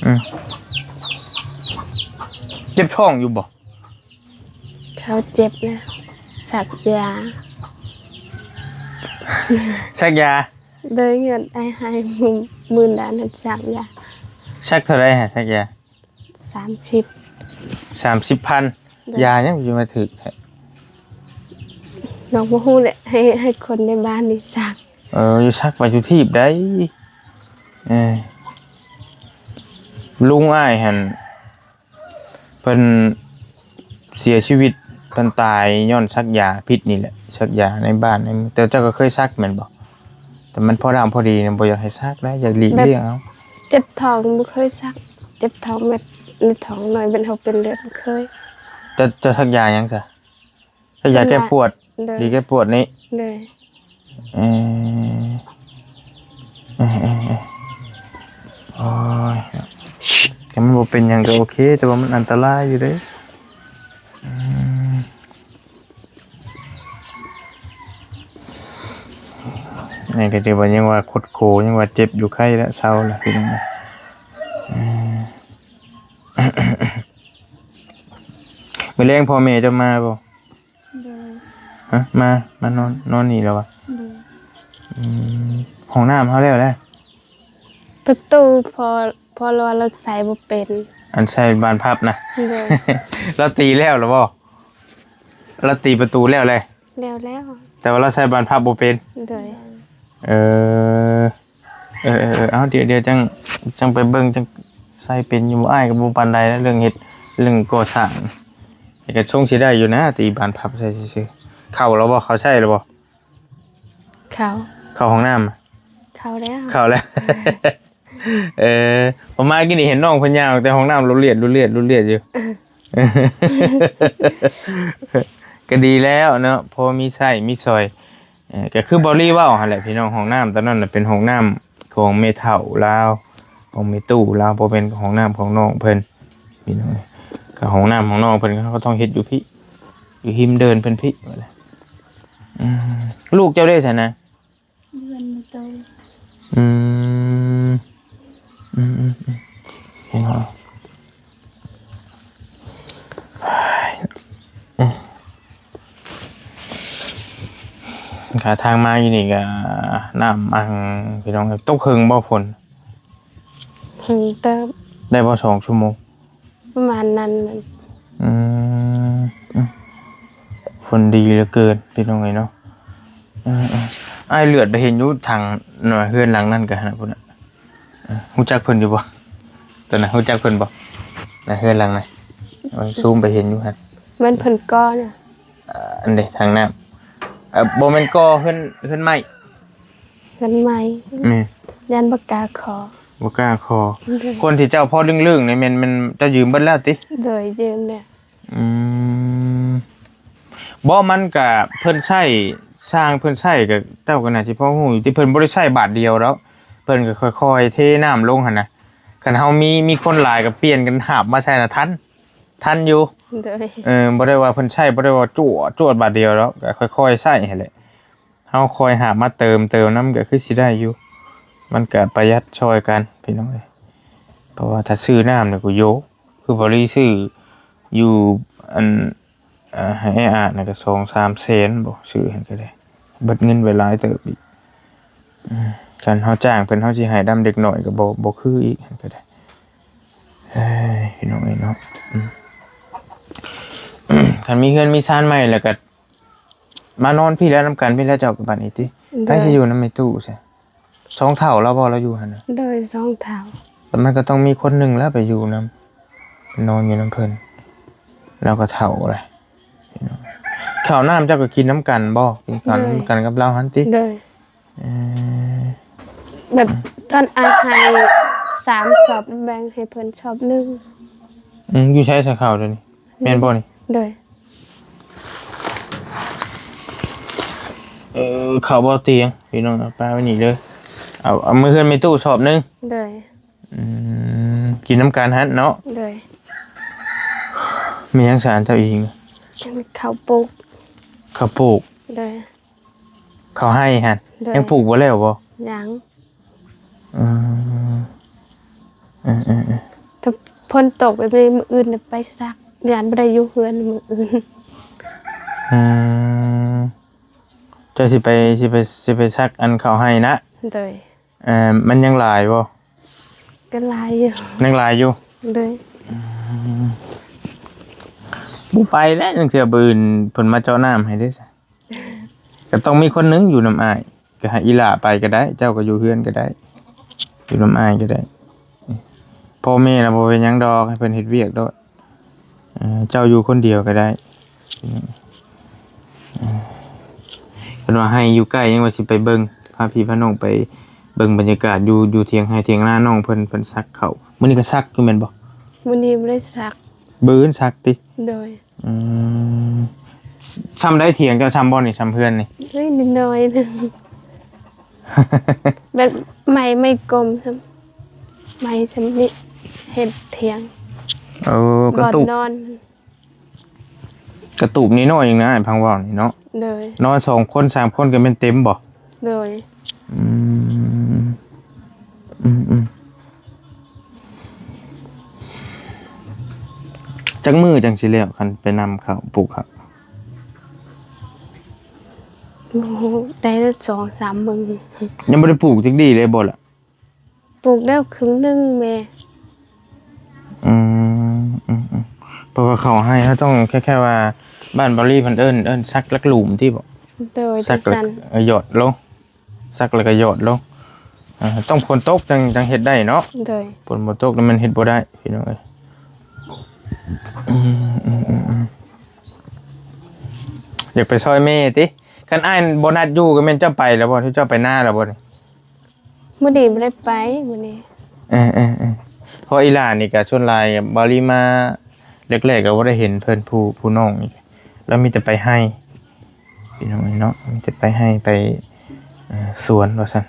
ອືມ ເຈັບທ້ອງຢູ່ບໍ່? ເຂົາເຈັບນະ ສັກຢາ. ສັກຢາ? ໂດຍ ເງິນອ້າຍໃຫ້ໝື່ນ ໝື່ນດານ ສັກຢາ. ສັກເທົ່າໃດຫະ ສັກຢາ? ສາມສິບ. ສາມສິບພັນ. ໂດຍ. ຢາຫຍັງຊິມາຖືກແທ້? ນ້ອງບໍ່ຮູ້ແຫຼະ ໃຫ້ ໃຫ້ຄົນໃນບ້ານນີ້ສັກ. ເອີ ຢູ່ສັກໄປຢູ່ທີບໃດ. ເອີ ລຸງອ້າຍຫັ້ນ ເພິ່ນເສຍຊີວິດ ເພິ່ນຕາຍຍ້ອນສັກຢາພິດນີ້ແຫຼະ ສັກຢາໃນບ້ານໃນເມືອງ. ແຕ່ເຈົ້າກໍເຄີຍສັກແມ່ນບໍ່? ແຕ່ມັນພໍດຳພໍດີນະ ບໍ່ຢາກໃຫ້ສັກນະ ຢາກຫຼີກລ້ຽງເອົາ. ເຈັບທ້ອງບໍ່ເຄີຍສັກ ເຈັບທ້ອງແບບໃນທ້ອງນ້ອຍ ແບບເຮົາເປັນເລືອດບໍ່ເຄີຍ. ເຈົ້າ ເຈົ້າສັກຢາຫຍັງຊະ? ໃຊ້ຢາແກ້ປວດ. ໂດຍ. ຢາແກ້ປວດນີ້. ໂດຍ. ເອີ ເອີ ເອີ ເອີ ໂອ້ຍ ແຕ່ມັນບໍ່ເປັນຫຍັງກໍໂອເຄ ແຕ່ວ່າມັນອັນຕະລາຍຢູ່ເດ້. ອືມ ນີ້ກໍຖືວ່າຍັງວ່າຄົດໂຄ ຍັງວ່າເຈັບຢູ່ ໄຄແລ້ວ ເຊົາແລ້ວພີ່ນ້ອງ. ເອີ ມື້ແລງພໍ່ແມ່ເຈົ້າມາບໍ່? ໂດຍ. ຮະ ມາ ມານອນ ນອນນີ້ແລ້ວວະ? ໂດຍ. ອືມ ຫ້ອງນ້ຳເຮົາແລ້ວແຫຼະ ປະຕູ ພໍ ພໍລາວວ່າລາວໃສ່ບໍ່ເປັນ. ອັນໃສ່ບານພັບນະ? ໂດຍ. ລາວຕີແລ້ວລະບໍ່? ລາວຕີປະຕູແລ້ວແຫຼະ? ແລ້ວແລ້ວ. ແຕ່ວ່າລາວໃສ່ບານພັບບໍ່ເປັນ? ໂດຍ. ເອີ ເອີໆໆ ເອົາ ດຽວ ດຽວຈັ່ງ ຈັ່ງໄປເບິ່ງ ຈັ່ງໃສ່ເປັນຢູ່. ອ້າຍກໍບໍ່ປານໃດແລ້ວ ເລື່ອງເຮັດ ເລື່ອງກໍ່ສ້າງ ແຕ່ກໍຊົງຊິໄດ້ຢູ່ນະ ຕີບານພັບໃສ່ຊື່ໆ. ເຂົ້າແລ້ວບໍ່? ເຂົ້າໃຊ້ແລ້ວບໍ່? ເຂົ້າ. ເຂົ້າຫ້ອງນ້ຳ? ເຂົ້າແລ້ວ ເຂົ້າແລ້ວ. ເອີ ພໍມາກີ້ນີ້ເຫັນນ້ອງເພິ່ນຍ່າງແຕ່ຫ້ອງນ້ຳ ລຸດລຽດ ລຸດລຽດ ລຸດລຽດຢູ່. ກໍດີແລ້ວເນາະ ພໍມີໃຊ້ມີສອຍ. ເອີ ກໍຄືເບົາລີເວົ້າຫັ້ນແຫຼະພີ່ນ້ອງ ຫ້ອງນ້ຳຕອນນັ້ນນະເປັນຫ້ອງນ້ຳຂອງແມ່ເຖົ້າລາວ ຂອງແມ່ຕູ້ລາວ ບໍ່ແມ່ນຫ້ອງນ້ຳຂອງນ້ອງເພິ່ນພີ່ນ້ອງ. ກໍຫ້ອງນ້ຳຂອງນ້ອງເພິ່ນ ເຂົາກໍຕ້ອງເຮັດຢູ່ພີ້ ຢູ່ຮິມເດີ່ນເພິ່ນພີ້. ອືມ ລູກເຈົ້າເດ້ຊັ້ນນະ? ເຮືອນມັນໂຕ. ອືມ ອືມໆໆ ເຫັນບໍ່? ຂາທາງມາຢູ່ນີ້ກະນ້ຳອັ່ງພີ່ນ້ອງ. ຕົກເຫິງບໍ່ຝົນ? ເຫິງເຕີບ. ໄດ້ບໍ່ສອງຊົ່ວໂມງ? ປະມານນັ້ນແຫຼະ. ອືມ ອືມ ຝົນດີເຫຼືອເກີນພີ່ນ້ອງເອີຍເນາະ. ເອີໆ ອ້າຍເຫຼືອດໄປເຫັນຢູ່ທາງເຮືອນຫຼັງນັ້ນກະຫັ້ນນະ ພຸ້ນນະ. ເອີ ຮູ້ຈັກເພິ່ນຢູ່ບໍ່? ຕອນນັ້ນຮູ້ຈັກເພິ່ນບໍ່? ນະ ເຮືອນຫຼັງນະ ເອີ ຊູມໄປເຫັນຢູ່ຫັ້ນ. ແມ່ນເພິ່ນກໍ່ນະ? ເອີ ອັນເດ ທາງນ້ຳ ເອີ ບໍ່ແມ່ນກໍ່ເຮືອນ ເຮືອນໄມ້. ເຮືອນໃໝ່. ແມ່ນ. ຢ້ານບໍ່ກ້າຂໍ. ບໍ່ກ້າຂໍ. ໂດຍ. ຄົນທີ່ເຈົ້າພໍລຶ້ງໆນີ້ແມ່ນ ແມ່ນເຈົ້າຢືມເບິດແລ້ວຕິ? ໂດຍ ຢືມແລ້ວ. ອືມ ບໍ່ ມັນກະເພິ່ນໃຊ້ ຊ່າງເພິ່ນໃຊ້ກະ ເຈົ້າກະໜ້າຊິພໍຮູ້ຢູ່ຕິ ເພິ່ນບໍ່ໄດ້ໃຊ້ບາດດຽວດອກ ເພິ່ນກະຄ່ອຍໆເທນ້ຳລົງຫັ້ນນະ. ຄັນເຮົາມີ ມີຄົນຫຼາຍກະປ່ຽນກັນຫາບມາໃສ່ນະ ທັນ ທັນຢູ່. ໂດຍ. ເອີ ບໍ່ໄດ້ວ່າເພິ່ນໃຊ້ ບໍ່ໄດ້ວ່າຈວດ ຈວດບາດດຽວດອກ ກະຄ່ອຍໆໃຊ້ຫັ້ນແຫຼະ. ເຮົາຄ່ອຍຫາມາເຕີມ ເຕີມນຳກະຄືຊິໄດ້ຢູ່ ມັນກະປະຢັດຊ່ອຍກັນພີ່ນ້ອງເອີຍ. ເພາະວ່າຖ້າຊື້ນ້ຳນີ້ ໂອ້ໂຫ ຄືບໍລິຊື້ຢູ່ອັນ ອ່າ ໃຫ້ອ້າຍອາດນະກໍສອງສາມແສນບໍ່ ຊື້ຫັ້ນກໍໄດ້ ເບິດເງິນໄປຫຼາຍເຕີບອີກ. ອືມ ຄັນເຮົາຈ້າງເພິ່ນ ເຮົາຊິໃຫ້ນຳເດັກນ້ອຍກໍບໍ່ ບໍ່ຄືອີກຫັ້ນກໍໄດ້. ເອີຍ ພີ່ນ້ອງເອີຍເນາະ ອືມ ຄັນມີເຮືອນມີຊານໃໝ່ແລ້ວກໍມານອນພີ້ແຫຼະ ນຳກັນພີ້ແຫຼະ ເຈົ້າກັບບັດນີ້ຕິ. ໃຜຊິຢູ່ນຳແມ່ຕູ້ຊະ? ສອງເຖົ້າລາວບໍ່ ລາວຢູ່ຫັ້ນນະ? ໂດຍ ສອງເຖົ້າ ແຕ່ມັນກໍຕ້ອງມີຄົນໜຶ່ງແລ້ວໄປຢູ່ນຳ ໄປນອນຢູ່ນຳເພິ່ນ ລາວກໍເຖົ້າແລ້ວ. ເຂົ້ານ້ຳເຈົ້າກໍກິນນຳກັນບໍ່? ກິນກັນ ໂດຍ ນຳກັນກັບລາວຫັ້ນຕິ? ໂດຍ. ເອີ ແບບຕອນອ້າຍໃຫ້ສາມຊອບ ແບ່ງໃຫ້ເພິ່ນຊອບໜຶ່ງ. ອືມ ຢູ່ໃສຊະເຂົ້າດຽວນີ້? ແມ່ນບໍ່ນີ້? ໂດຍ. ເອີ ເຂົ້າບໍ່ຕຽງ ພີ່ນ້ອງ ເອົາປາໄວ້ນີ້ເດີ ເອົາ ເອົາມາເຮືອນແມ່ຕູ້ຊອບໜຶ່ງ. ໂດຍ. ອືມ ກິນນຳກັນຫັ້ນເນາະ? ໂດຍ. ມີຫຍັງສານເຈົ້າອີງ? ເຂົ້າປູກ. ເຂົ້າປູກ? ໂດຍ. ເຂົ້າໄຮ່ຫັ້ນ? ໂດຍ. ຍັງປູກບໍ່ແລ້ວບໍ່? ຍັງ. ອືມ ເອີໆໆ ຖ້າຝົນຕົກແບບນີ້ ມື້ອື່ນໄປຊັກ ຢ້ານບໍ່ໄດ້ຢູ່ເຮືອນມື້ອື່ນ. ອືມ ເຈົ້າຊິໄປ ຊິໄປ ຊິໄປຊັກອັນເຂົ້າໄຮ່ນະ? ໂດຍ. ເອີ ມັນຍັງຫຼາຍບໍ່? ກໍຫຼາຍຢູ່. ຍັງຫຼາຍຢູ່? ໂດຍ. ອືມ ບໍ່ໄປແລ້ວ ຈັ່ງເທື່ອມື້ອື່ນເພິ່ນມາເຈາະນ້ຳໃຫ້ເດ້. ກໍຕ້ອງມີຄົນໜຶ່ງຢູ່ນຳອ້າຍ ກໍໃຫ້ອີ່ຫຼ້າໄປກໍໄດ້ ເຈົ້າກໍຢູ່ເຮືອນກໍໄດ້ ຢູ່ນຳອ້າຍກໍໄດ້. ພໍ່ແມ່ລະບໍ່ເປັນຫຍັງດອກ ໃຫ້ເພິ່ນເຮັດວຽກໂລດ. ເອີ ເຈົ້າຢູ່ຄົນດຽວກໍໄດ້. ເອີ ເພິ່ນວ່າໃຫ້ຢູ່ໃກ້ ຍັງວ່າຊິໄປເບິ່ງ ພາພີ່ພານ້ອງໄປເບິ່ງບັນຍາກາດຢູ່ ຢູ່ຖຽງໄຮ່ຖຽງນານ້ອງເພິ່ນ ເພິ່ນສັກເຂົ້າ. ມື້ນີ້ກໍສັກຢູ່ແມ່ນບໍ່? ມື້ນີ້ບໍ່ໄດ້ສັກ. ມື້ອື່ນສັກຕິ? ໂດຍ. ອືມ ຊ່ຳໃດຖຽງເຈົ້າ ຊ່ຳບໍ່ນີ້ ຊ່ຳເຮືອນນີ້? ເຮີ້ຍ ນ້ອຍໜຶ່ງ ແບບໄມ້ ໄມ້ກົມ ຊ່ຳ ໄມ້ຊ່ຳນີ້ ເຮັດຖຽງ. ເອີ ກະຕູບ ບ່ອນນອນ ກະຕູບນ້ອຍໆ ເອງນະ ອ້າຍພັງເວົ້ານີ້ເນາະ. ໂດຍ. ນອນສອງຄົນສາມຄົນກໍແມ່ນເຕັມບໍ່? ໂດຍ. ອືມ ອືມໆ ຈັກມື້ຈັ່ງຊິແລ້ວ ຄັນໄປນຳເຂົ້າປູກເຂົ້າ? ໂອ້ໂຫ ໄດ້ສອງສາມມື້. ຍັງບໍ່ໄດ້ປູກຈັກດີ້ເລີຍບໍ່ລະ? ປູກແລ້ວເຄິ່ງໜຶ່ງແມ່. ອືມ ອືມໆ ເພາະວ່າເຂົ້າໄຮ່ເຮົາຕ້ອງ ແຄ່ ແຄ່ວ່າບ້ານບາລີເພິ່ນເອີ້ນ ເອີ້ນສັກຫຼັກຫຼຸມຕິບໍ? ໂດຍ. ສັກຫຼັກ ຈັ່ງຊັ້ນ ເອີ ຫຍອດລົງ ສັກແລ້ວກໍຫຍອດລົງ. ເອີ ຕ້ອງຝົນຕົກຈັ່ງ ຈັ່ງເຮັດໄດ້ເນາະ. ໂດຍ. ຝົນບໍ່ຕົກແລ້ວມັນເຮັດບໍ່ໄດ້ ພີ່ນ້ອງເອີຍ. ອືມ ອືມ ອືມ ອືມ ຢາກໄປຊ່ອຍແມ່ຕິ? ຄັນອ້າຍບໍ່ນັດຢູ່ກໍແມ່ນເຈົ້າໄປແລ້ວບໍ່? ເຈົ້າໄປນາແລ້ວບໍ່ນີ້? ມື້ນີ້ບໍ່ໄດ້ໄປ ມື້ນີ້. ເອີໆ ເພາະອີ່ຫຼ້ານີ້ກໍສ່ວນຫຼາຍ ບາລີມາແລກໆ ກໍບໍ່ໄດ້ເຫັນເພິ່ນ ຜູ້ ຜູ້ນ້ອງນີ້ ລາວມີແຕ່ໄປໄຮ່ ພີ່ນ້ອງເອີຍເນາະ ມີແຕ່ໄປໄຮ່ໄປ ເອີ ສວນວ່າຊັ້ນ.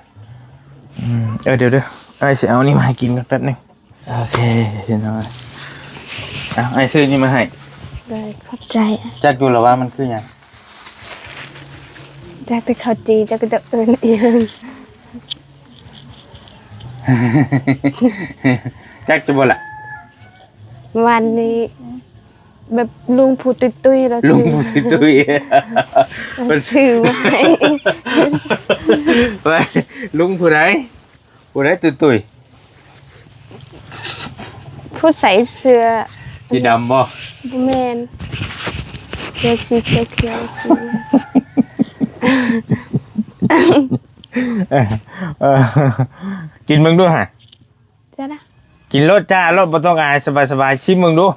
ອືມ ເອີ ດຽວໆ ອ້າຍຊິເອົານີ້ມາໃຫ້ກິນກ່ອນແປັບໜຶ່ງ. ໂອເຄ ພີ່ນ້ອງ ເອົາ ອ້າຍຊື້ນີ້ມາໃຫ້. ໂດຍ ຂອບໃຈ. ຈັກຢູ່ລະວ່າມັນຄືຫຍັງ? ຈັກແຕ່ເຂົ້າຈີ່ ຈັກເຂົາເຈົ້າເອີ້ນອີ່ຫຍັງ. ຈັກຢູ່ບໍ່ລະ? ວານນີ້ແບບລຸງຜູ້ຕຸ້ຍໆ ລາວ ລຸງຜູ້ຕຸ້ຍໆ ເພິ່ນຊື້ມາໃຫ້. ວ່າລຸງຜູ້ໃດ? ຜູ້ໃດຕຸ້ຍໆ? ຜູ້ໃສ່ເສື້ອ ສີດຳບໍ່? ບໍ່ແມ່ນ ເສື້ອສີຂຽວໆ. ເອີ ກິນເບິ່ງດູຫະ. ຈ້າລະ ກິນໂລດ ຈ້າໂລດ ບໍ່ຕ້ອງອາຍ ສະບາຍໆ. ຊິມເບິ່ງດູ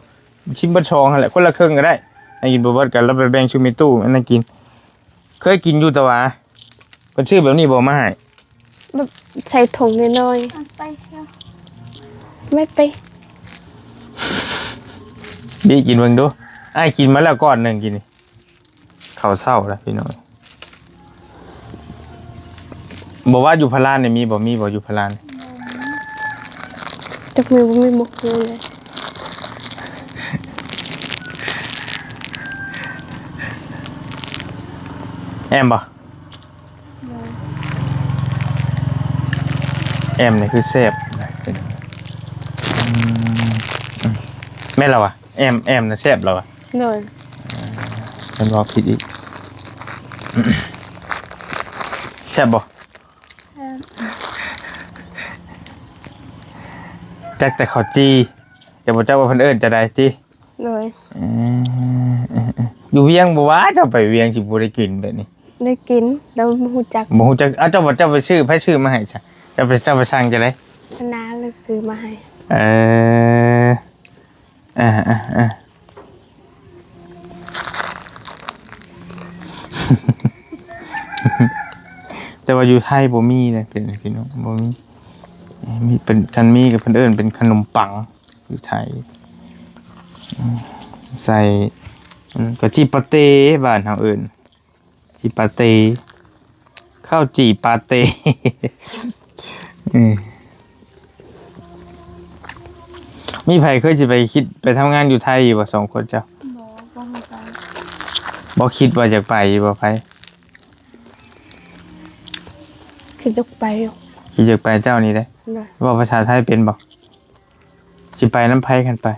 ຊິມເບິດຊອງຫັ້ນແຫຼະ ຄົນລະເຄິ່ງກໍໄດ້. ໃຫ້ກິນບໍ່ເບິດກໍລະໄປແບ່ງສູ່ແມ່ຕູ້ອັນນັ້ນກິນ. ເຄີຍກິນຢູ່ຕະຫວາ? ເພິ່ນຊື້ແບບນີ້ບໍ່ມາໃຫ້? ແບບໃສ່ຖົງນ້ອຍໆ ເອົາໄປ ແມ່ໄປ ບີກິນເບິ່ງດູ. ອ້າຍກິນມາແລ້ວກ້ອນໜຶ່ງກິນນີ້. ເຂົ້າເຊົ້າລະພີ່ນ້ອງ. ບໍ່ວ່າຢູ່ພະລານນີ້ມີບໍ່? ມີບໍ່ຢູ່ພະລານ? ຈັກມີບໍ່ມີບໍ່ຮູ້ເລີຍ. ແອມບໍ່? ແອມນີ້ຄືແຊບ. ອືມ ແມ່ນລະວະ? ແອມ ແອມນະແຊບລະວະ? ໂດຍ. ມັນເວົ້າຜິດອີກ. ແຊບບໍ່? ແຊບ. ຈັກແຕ່ເຂົ້າຈີ່ ແຕ່ບໍ່ຈັກວ່າເພິ່ນເອີ້ນຈັ່ງໃດຕິ? ໂດຍ. ເອີ ເອີ ເອີ ຢູ່ວຽງບໍ່ວ່າ ເຈົ້າໄປວຽງຊິບໍ່ໄດ້ກິນແບບນີ້? ໄດ້ກິນ ແຕ່ວ່າບໍ່ຮູ້ຈັກ. ບໍ່ຮູ້ຈັກ. ອ້າວ ເຈົ້າວ່າເຈົ້າໄປຊື້ ໃຜຊື້ມາໃຫ້ຊະ? ເຈົ້າໄປ ເຈົ້າໄປສັ່ງຈັ່ງໃດ? ພະນາລະຊື້ມາໃຫ້. ເອີ ເອີ ເອີ ເອີ. ແຕ່ວ່າຢູ່ໄທບໍ່ມີເດ້ ເປັນພີ່ນ້ອງ ບໍ່ມີ. ມີເປັນ ຄັນມີກໍເພິ່ນເອີ້ນເປັນຂະໜົມປັງ ຢູ່ໄທ. ອືມ ໃສ່ ອືມ ກໍຈີ່ປາເຕ ບ້ານເຮົາເອີ້ນ ຈີ່ປາເຕ ເຂົ້າຈີ່ປາເຕ. ເອີ ມີໃຜເຄີຍຊິໄປ ຄິດໄປທຳງານຢູ່ໄທຢູ່ບໍ່ ສອງຄົນເຈົ້າ? ບໍ່ ບໍ່ເຄີຍໄປ. ບໍ່ຄິດວ່າຢາກໄປຢູ່ບໍ່? ໃຜ ຄິດຢາກໄປຢູ່. ຄິດຢາກໄປ ເຈົ້ານີ້ເດ້? ໂດຍ. ເວົ້າພາສາໄທເປັນບໍ່? ຊິໄປນຳໃຜຄັນໄປ?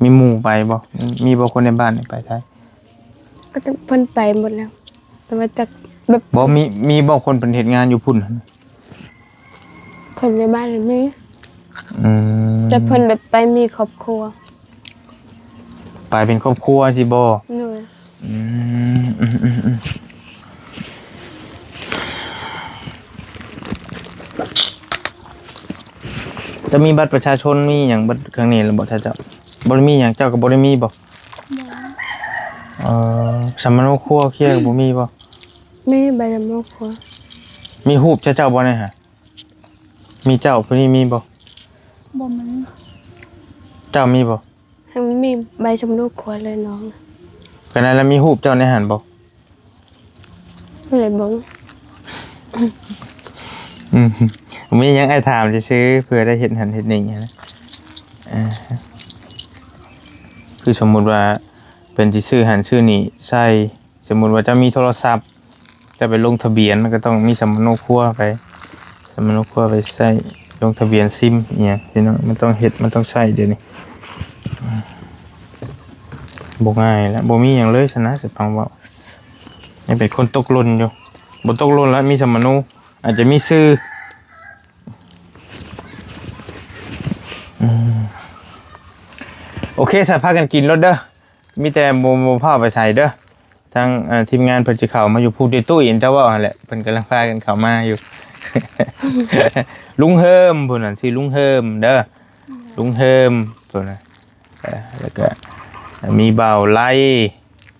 ມີໝູ່ໄປບໍ່? ມີ ມີບໍ່ຄົນໃນບ້ານນີ້ໄປໄທ? ກໍເພິ່ນໄປໝົດແລ້ວ ແຕ່ວ່າຈັກແບບ ບໍ່ ມີ ມີບໍ່ຄົນເພິ່ນເຮັດງານຢູ່ພຸ້ນຫັ້ນ? ຄົນໃນບ້ານມີ. ອືມ ແຕ່ເພິ່ນແບບໄປມີຄອບຄົວ ໄປເປັນຄອບຄົວຊີ້ບໍ? ໂດຍ. ອືມ ອືມ ອືມ ອືມ. ເຈົ້າມີບັດປະຊາຊົນ ມີຫຍັງເບິດເຄື່ອງນີ້ແລ້ວບໍ່ ຖ້າເຈົ້າ? ບໍ່ໄດ້ມີຫຍັງ ເຈົ້າກໍບໍ່ໄດ້ມີບໍ່? ບໍ່. ເອີ ສຳມະໂນຄົວເຄຍກໍບໍ່ມີບໍ່? ມີໃບສຳມະໂນຄົວ. ມີຮູບເຈົ້າ ເຈົ້າບໍ່ໃນຫັ້ນ? ມີເຈົ້າຜູ້ນີ້ມີບໍ່? ບໍ່ມີ. ເຈົ້າມີບໍ່? ໃຫ້ມັນມີໃບສຳມະໂນຄົວເລີຍນ້ອງ. ກໍນັ້ນລະ ມີຮູບເຈົ້າໃນຫັ້ນບໍ່? ບໍ່ໄດ້ເບິ່ງ. ອືມ ມີຫຍັງອ້າຍຖາມຊື່ໆ ເພື່ອໄດ້ເຮັດຫັ້ນເຮັດນີ້ຫັ້ນນະ. ເອີ ຄືສົມມຸດວ່າເພິ່ນຊິຊື້ຫັ້ນຊື້ນີ້ໃສ່ ສົມມຸດວ່າເຈົ້າມີໂທລະສັບ ເຈົ້າໄປລົງທະບຽນ ມັນກໍຕ້ອງມີສຳມະໂນຄົວໄປ ສຳມະໂນຄົວໄປໃຊ້ລົງທະບຽນຊິມອີ່ຫຍັງ ພີ່ນ້ອງ ມັນຕ້ອງເຮັດ ມັນຕ້ອງໃຊ້ດຽວນີ້. ບໍ່ງ່າຍລະ ບໍ່ມີຫຍັງເລີຍຊັ້ນນະ ສະພັງເວົ້າ ຍັງເປັນຄົນຕົກຫຼົ່ນຢູ່. ບໍ່ຕົກຫຼົ່ນລະ ມີສຳມະໂນ ອາດຈະມີຊື່. ອືມ ໂອເຄ ສະ ພາກັນກິນໂລດເດີ ມີແຕ່ບໍ່ ບໍ່ພາໄປໃສເດີ. ທາງ ເອີ ທີມງານເພິ່ນຊິເຂົ້າມາຢູ່ ຜູ້ຕຸ້ຍໆ ເຈົ້າເວົ້າຫັ້ນແຫຼະ ເພິ່ນກຳລັງພາກັນເຂົ້າມາຢູ່. ລຸງເຮີມ ຜູ້ນັ້ນຊື່ລຸງເຮີມເດີ ລຸງເຮີມ ຜູ້ນັ້ນ. ເອີ ແລ້ວກໍມີບ່າວໄລ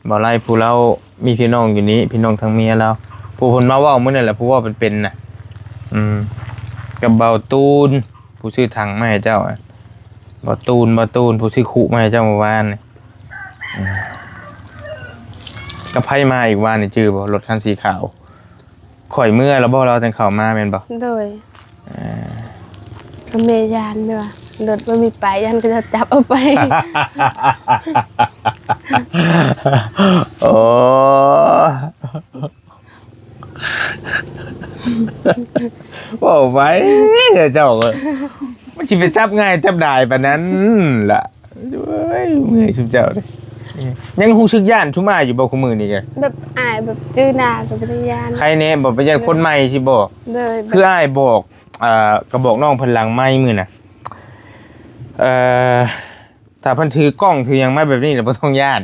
ບ່າວໄລຜູ້ລາວມີພີ່ນ້ອງຢູ່ນີ້ ພີ່ນ້ອງທາງເມຍລາວ ຜູ້ເພິ່ນມາເວົ້າມື້ນັ້ນແຫຼະ ຜູ້ເວົ້າເປັນໆນະ. ອືມ ກັບບ່າວຕູນ ຜູ້ຊື້ຖັງມາໃຫ້ເຈົ້າ ບ່າວຕູນ ບ່າວຕູນ ຜູ້ຊື້ຄຸມາໃຫ້ເຈົ້າມື້ວານນີ້. ອືມ ກັບໃຜມາອີກວານນີ້ ຈື່ບໍ່? ລົດຄັນສີຂາວ. ຂ້ອຍເມືອແລ້ວບໍ່ ລາວຈັ່ງເຂົ້າມາແມ່ນບໍ່? ໂດຍ. ເອີ ກໍແມ່ຢ້ານເນາະ ລົດບໍ່ມີປ້າຍ ຢ້ານເຂົາເຈົ້າຈັບເອົາໄປ. ໂອ້ ເວົ້າໄປ ເຈົ້າກໍ ມັນຊິໄປຈັບງ່າຍຈັບດາຍປານນັ້ນລະ. ໂອ້ຍ ເມື່ອຍຊຸມເຈົ້າເດ້. ຍັງຮູ້ສຶກຢ້ານຊຸມອ້າຍຢູ່ບໍ່ ຄູ່ມື້ນີ້ກະ? ແບບອາຍ ແບບຈື່ໜ້າກໍບໍ່ໄດ້ຢ້ານ. ໃຄແນ່ບໍ່ ໄປຢ້ານຄົນໃໝ່ຊິບໍ່? ໂດຍ. ຄືອ້າຍບອກ ອ່າ ກໍບອກນ້ອງເພິ່ນຫຼັງໄມມື້ນະ ເອີ ຖ້າເພິ່ນຖືກ້ອງຖືຫຍັງມາແບບນີ້ລະບໍ່ຕ້ອງຢ້ານ.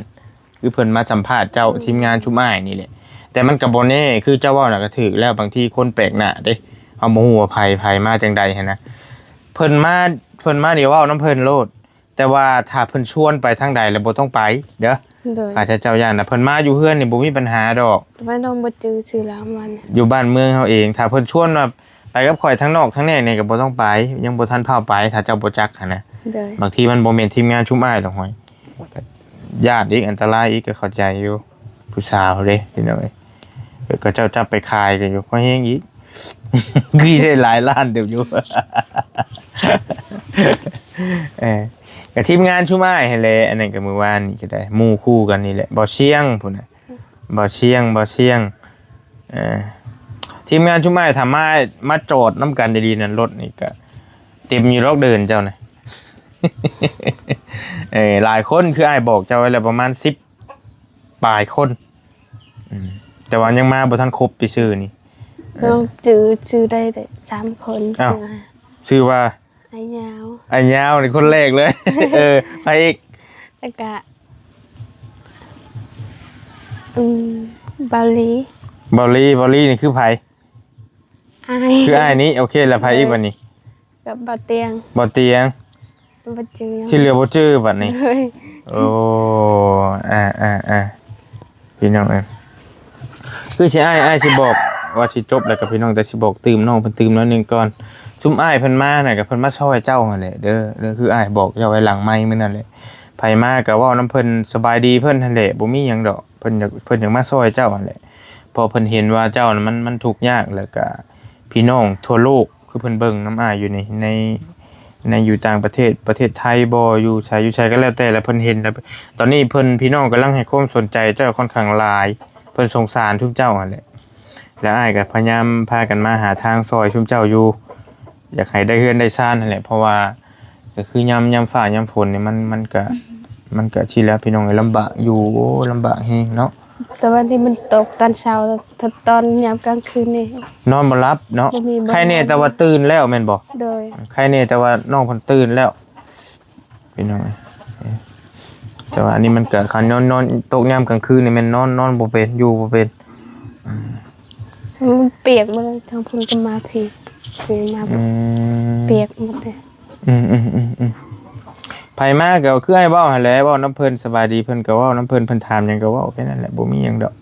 ຄືເພິ່ນມາສຳພາດເຈົ້າ ທີມງານຊຸມອ້າຍນີ້ແຫຼະ ແຕ່ມັນກໍບໍ່ແນ່ ຄືເຈົ້າເວົ້ານະກໍຖືກແລ້ວ ບາງທີຄົນແປກໜ້າເດ້ ເຮົາບໍ່ຮູ້ວ່າໃຜ ໃຜມາຈັ່ງໃດຫັ້ນນະ. ເພິ່ນມາ ເພິ່ນມານີ້ເວົ້ານຳເພິ່ນໂລດ ແຕ່ວ່າຖ້າເພິ່ນຊວນໄປທາງໃດລະບໍ່ຕ້ອງໄປເດີ. ໂດຍ. ຂ້າພະເຈົ້າຢ້ານນະ ເພິ່ນມາຢູ່ເຮືອນນີ້ບໍ່ມີບັນຫາດອກ ແຕ່ວ່ານ້ອງບໍ່ຈື່ຊື່ລາວມັນ ຢູ່ບ້ານເມືອງເຮົາເອງ. ຖ້າເພິ່ນຊວນວ່າໄປກັບຂ້ອຍທາງນອກທາງແນກນີ້ກໍບໍ່ຕ້ອງໄປ ຍັງບໍ່ທັນພ້າວໄປ ຖ້າເຈົ້າບໍ່ຈັກຫັ້ນນະ. ໂດຍ. ບາງທີມັນບໍ່ແມ່ນທີມງານຊຸມອ້າຍດອກ ຫ້ອຍ ກໍຢ້ານອີກ ອັນຕະລາຍອີກ ກໍເຂົ້າໃຈຢູ່ ຜູ້ສາວເດ້ ພີ່ນ້ອງເອີຍ. ເຂົາເຈົ້າຈັບໄປຂາຍກໍຢູ່ ພໍແຮງອີກ ຄືໄດ້ຫຼາຍລ້ານເຕີບຢູ່. ເອີ ກໍທີມງານຊຸມອ້າຍຫັ້ນແຫຼະ ອັນນັ້ນກໍມື້ວານນີ້ກໍໄດ້ ໝູ່ຄູ່ກັນນີ້ແຫຼະ ບ່າວຊຽງພຸ້ນນະ ບ່າວຊຽງ ບ່າວຊຽງ. ເອີ ທີມງານຊຸມອ້າຍຖ້າມາ ມາຈອດນຳກັນດີໆນັ້ນ ລົດນີ້ກໍເຕັມຢູ່ດອກເດີ່ນເຈົ້ານະ. ເອີ ຫຼາຍຄົນ ຄືອ້າຍບອກເຈົ້າໄວ້ແລ້ວ ປະມານສິບ ປາຍຄົນ ອືມ ແຕ່ວ່າຍັງມາບໍ່ທັນຄົບໄປຊື່ນີ້ ນ້ອງຈື່ ຈື່ໄດ້ແຕ່ສາມຄົນ ອ້າວ ຊື່ວ່າ ອ້າຍຍາວ ອ້າຍຍາວນີ້ຄົນແລກເລີຍ ເອີ ໃຜອີກ? ແລ້ວກະ ອືມ ເບົາລີ ເບົາລີ ເບົາລີນີ້ຄືໃຜ? ອ້າຍ ຄືອ້າຍນີ້ ໂອເຄ ແລ້ວໃຜອີກບັດນີ້? ກັບເບົາຕຽງ ເບົາຕຽງ ບໍ່ຈື່ຫຍັງ ທີ່ເຫຼືອບໍ່ຈື່ບັດນີ້ ໂດຍ ໂອ້ ອ່າໆໆ ພີ່ນ້ອງເອີຍ ຄືຊິ ອ້າຍ ອ້າຍຊິບອກວ່າຊິຈົບແລ້ວກັບພີ່ນ້ອງ ແຕ່ຊິບອກຕື່ມ ນ້ອງເພິ່ນຕື່ມໜ້ອຍໜຶ່ງກ່ອນ ຊຸມອ້າຍເພິ່ນມານະ ກໍເພິ່ນມາຊ່ອຍເຈົ້າຫັ້ນແຫຼະເດີ ຄືອ້າຍບອກເຈົ້າໄວ້ຫຼັງໄມค์ມື້ນັ້ນແຫຼະ ໃຜມາກໍເວົ້ານຳເພິ່ນ ສະບາຍດີເພິ່ນຫັ້ນແຫຼະ ບໍ່ມີຫຍັງດອກ ເພິ່ນຢາກ ເພິ່ນຢາກມາຊ່ອຍເຈົ້າຫັ້ນແຫຼະ ເພາະເພິ່ນເຫັນວ່າເຈົ້ານັ້ນມັນ ມັນທຸກຍາກ ແລ້ວກະພີ່ນ້ອງທົ່ວໂລກ ຄືເພິ່ນເບິ່ງນຳອ້າຍຢູ່ນີ້ ໃນ ໃນຢູ່ຕ່າງປະເທດ ປະເທດໄທບໍ ຢູ່ໃສ ຢູ່ໃສກໍແລ້ວແຕ່ ແລ້ວເພິ່ນເຫັນ ແລ້ວຕອນນີ້ເພິ່ນ ພີ່ນ້ອງກຳລັງໃຫ້ຄວາມສົນໃຈເຈົ້າຂ້ອນຂ້າງຫຼາຍ ເພິ່ນສົງສານຊຸມເຈົ້າຫັ້ນແຫຼະ ແລ້ວອ້າຍກໍພະຍາຍາມພາກັນມາຫາທາງຊ່ອຍຊຸມເຈົ້າຢູ່ ຢາກໃຫ້ໄດ້ເຮືອນໄດ້ຊານຫັ້ນແຫຼະ ເພາະວ່າ ກໍຄືຍາມ ຍາມຟ້າຍາມຝົນນີ້ ມັນ ມັນກະ ມັນກະຊີ້ແຫຼະພີ່ນ້ອງເອີຍ ລຳບາກຢູ່ ໂອ້ ລຳບາກແຮງເນາະ ແຕ່ວ່ານີ້ມັນຕົກຕອນເຊົ້າ ຖ້າຕອນຍາມກາງຄືນນີ້ ນອນບໍ່ຫຼັບເນາະ ບໍ່ມີ ໄຄແນ່ແຕ່ວ່າຕື່ນແລ້ວແມ່ນບໍ່? ໂດຍ ໄຄແນ່ແຕ່ວ່ານ້ອງເພິ່ນຕື່ນແລ້ວ ພີ່ນ້ອງເອີຍ ແຕ່ວ່າອັນນີ້ມັນກະ ຄັນນອນ ນອນຕົກຍາມກາງຄືນນີ້ແມ່ນນອນ ນອນບໍ່ເປັນ ຢູ່ບໍ່ເປັນ ອືມ ມັນປຽກໝົດເລີຍ ທາງພຸ້ນກໍມາພີ້ ພີ້ມາ ອືມ ປຽກໝົດເລີຍ ອືມໆໆໆ ໃຜມາກໍຄືອ້າຍເວົ້າຫັ້ນແຫຼະ ເວົ້ານຳເພິ່ນ ສະບາຍດີເພິ່ນກໍເວົ້ານຳເພິ່ນ ເພິ່ນຖາມຫຍັງກໍເວົ້າແຄ່ນັ້ນແຫຼະ ບໍ່ມີຫຍັງດອກ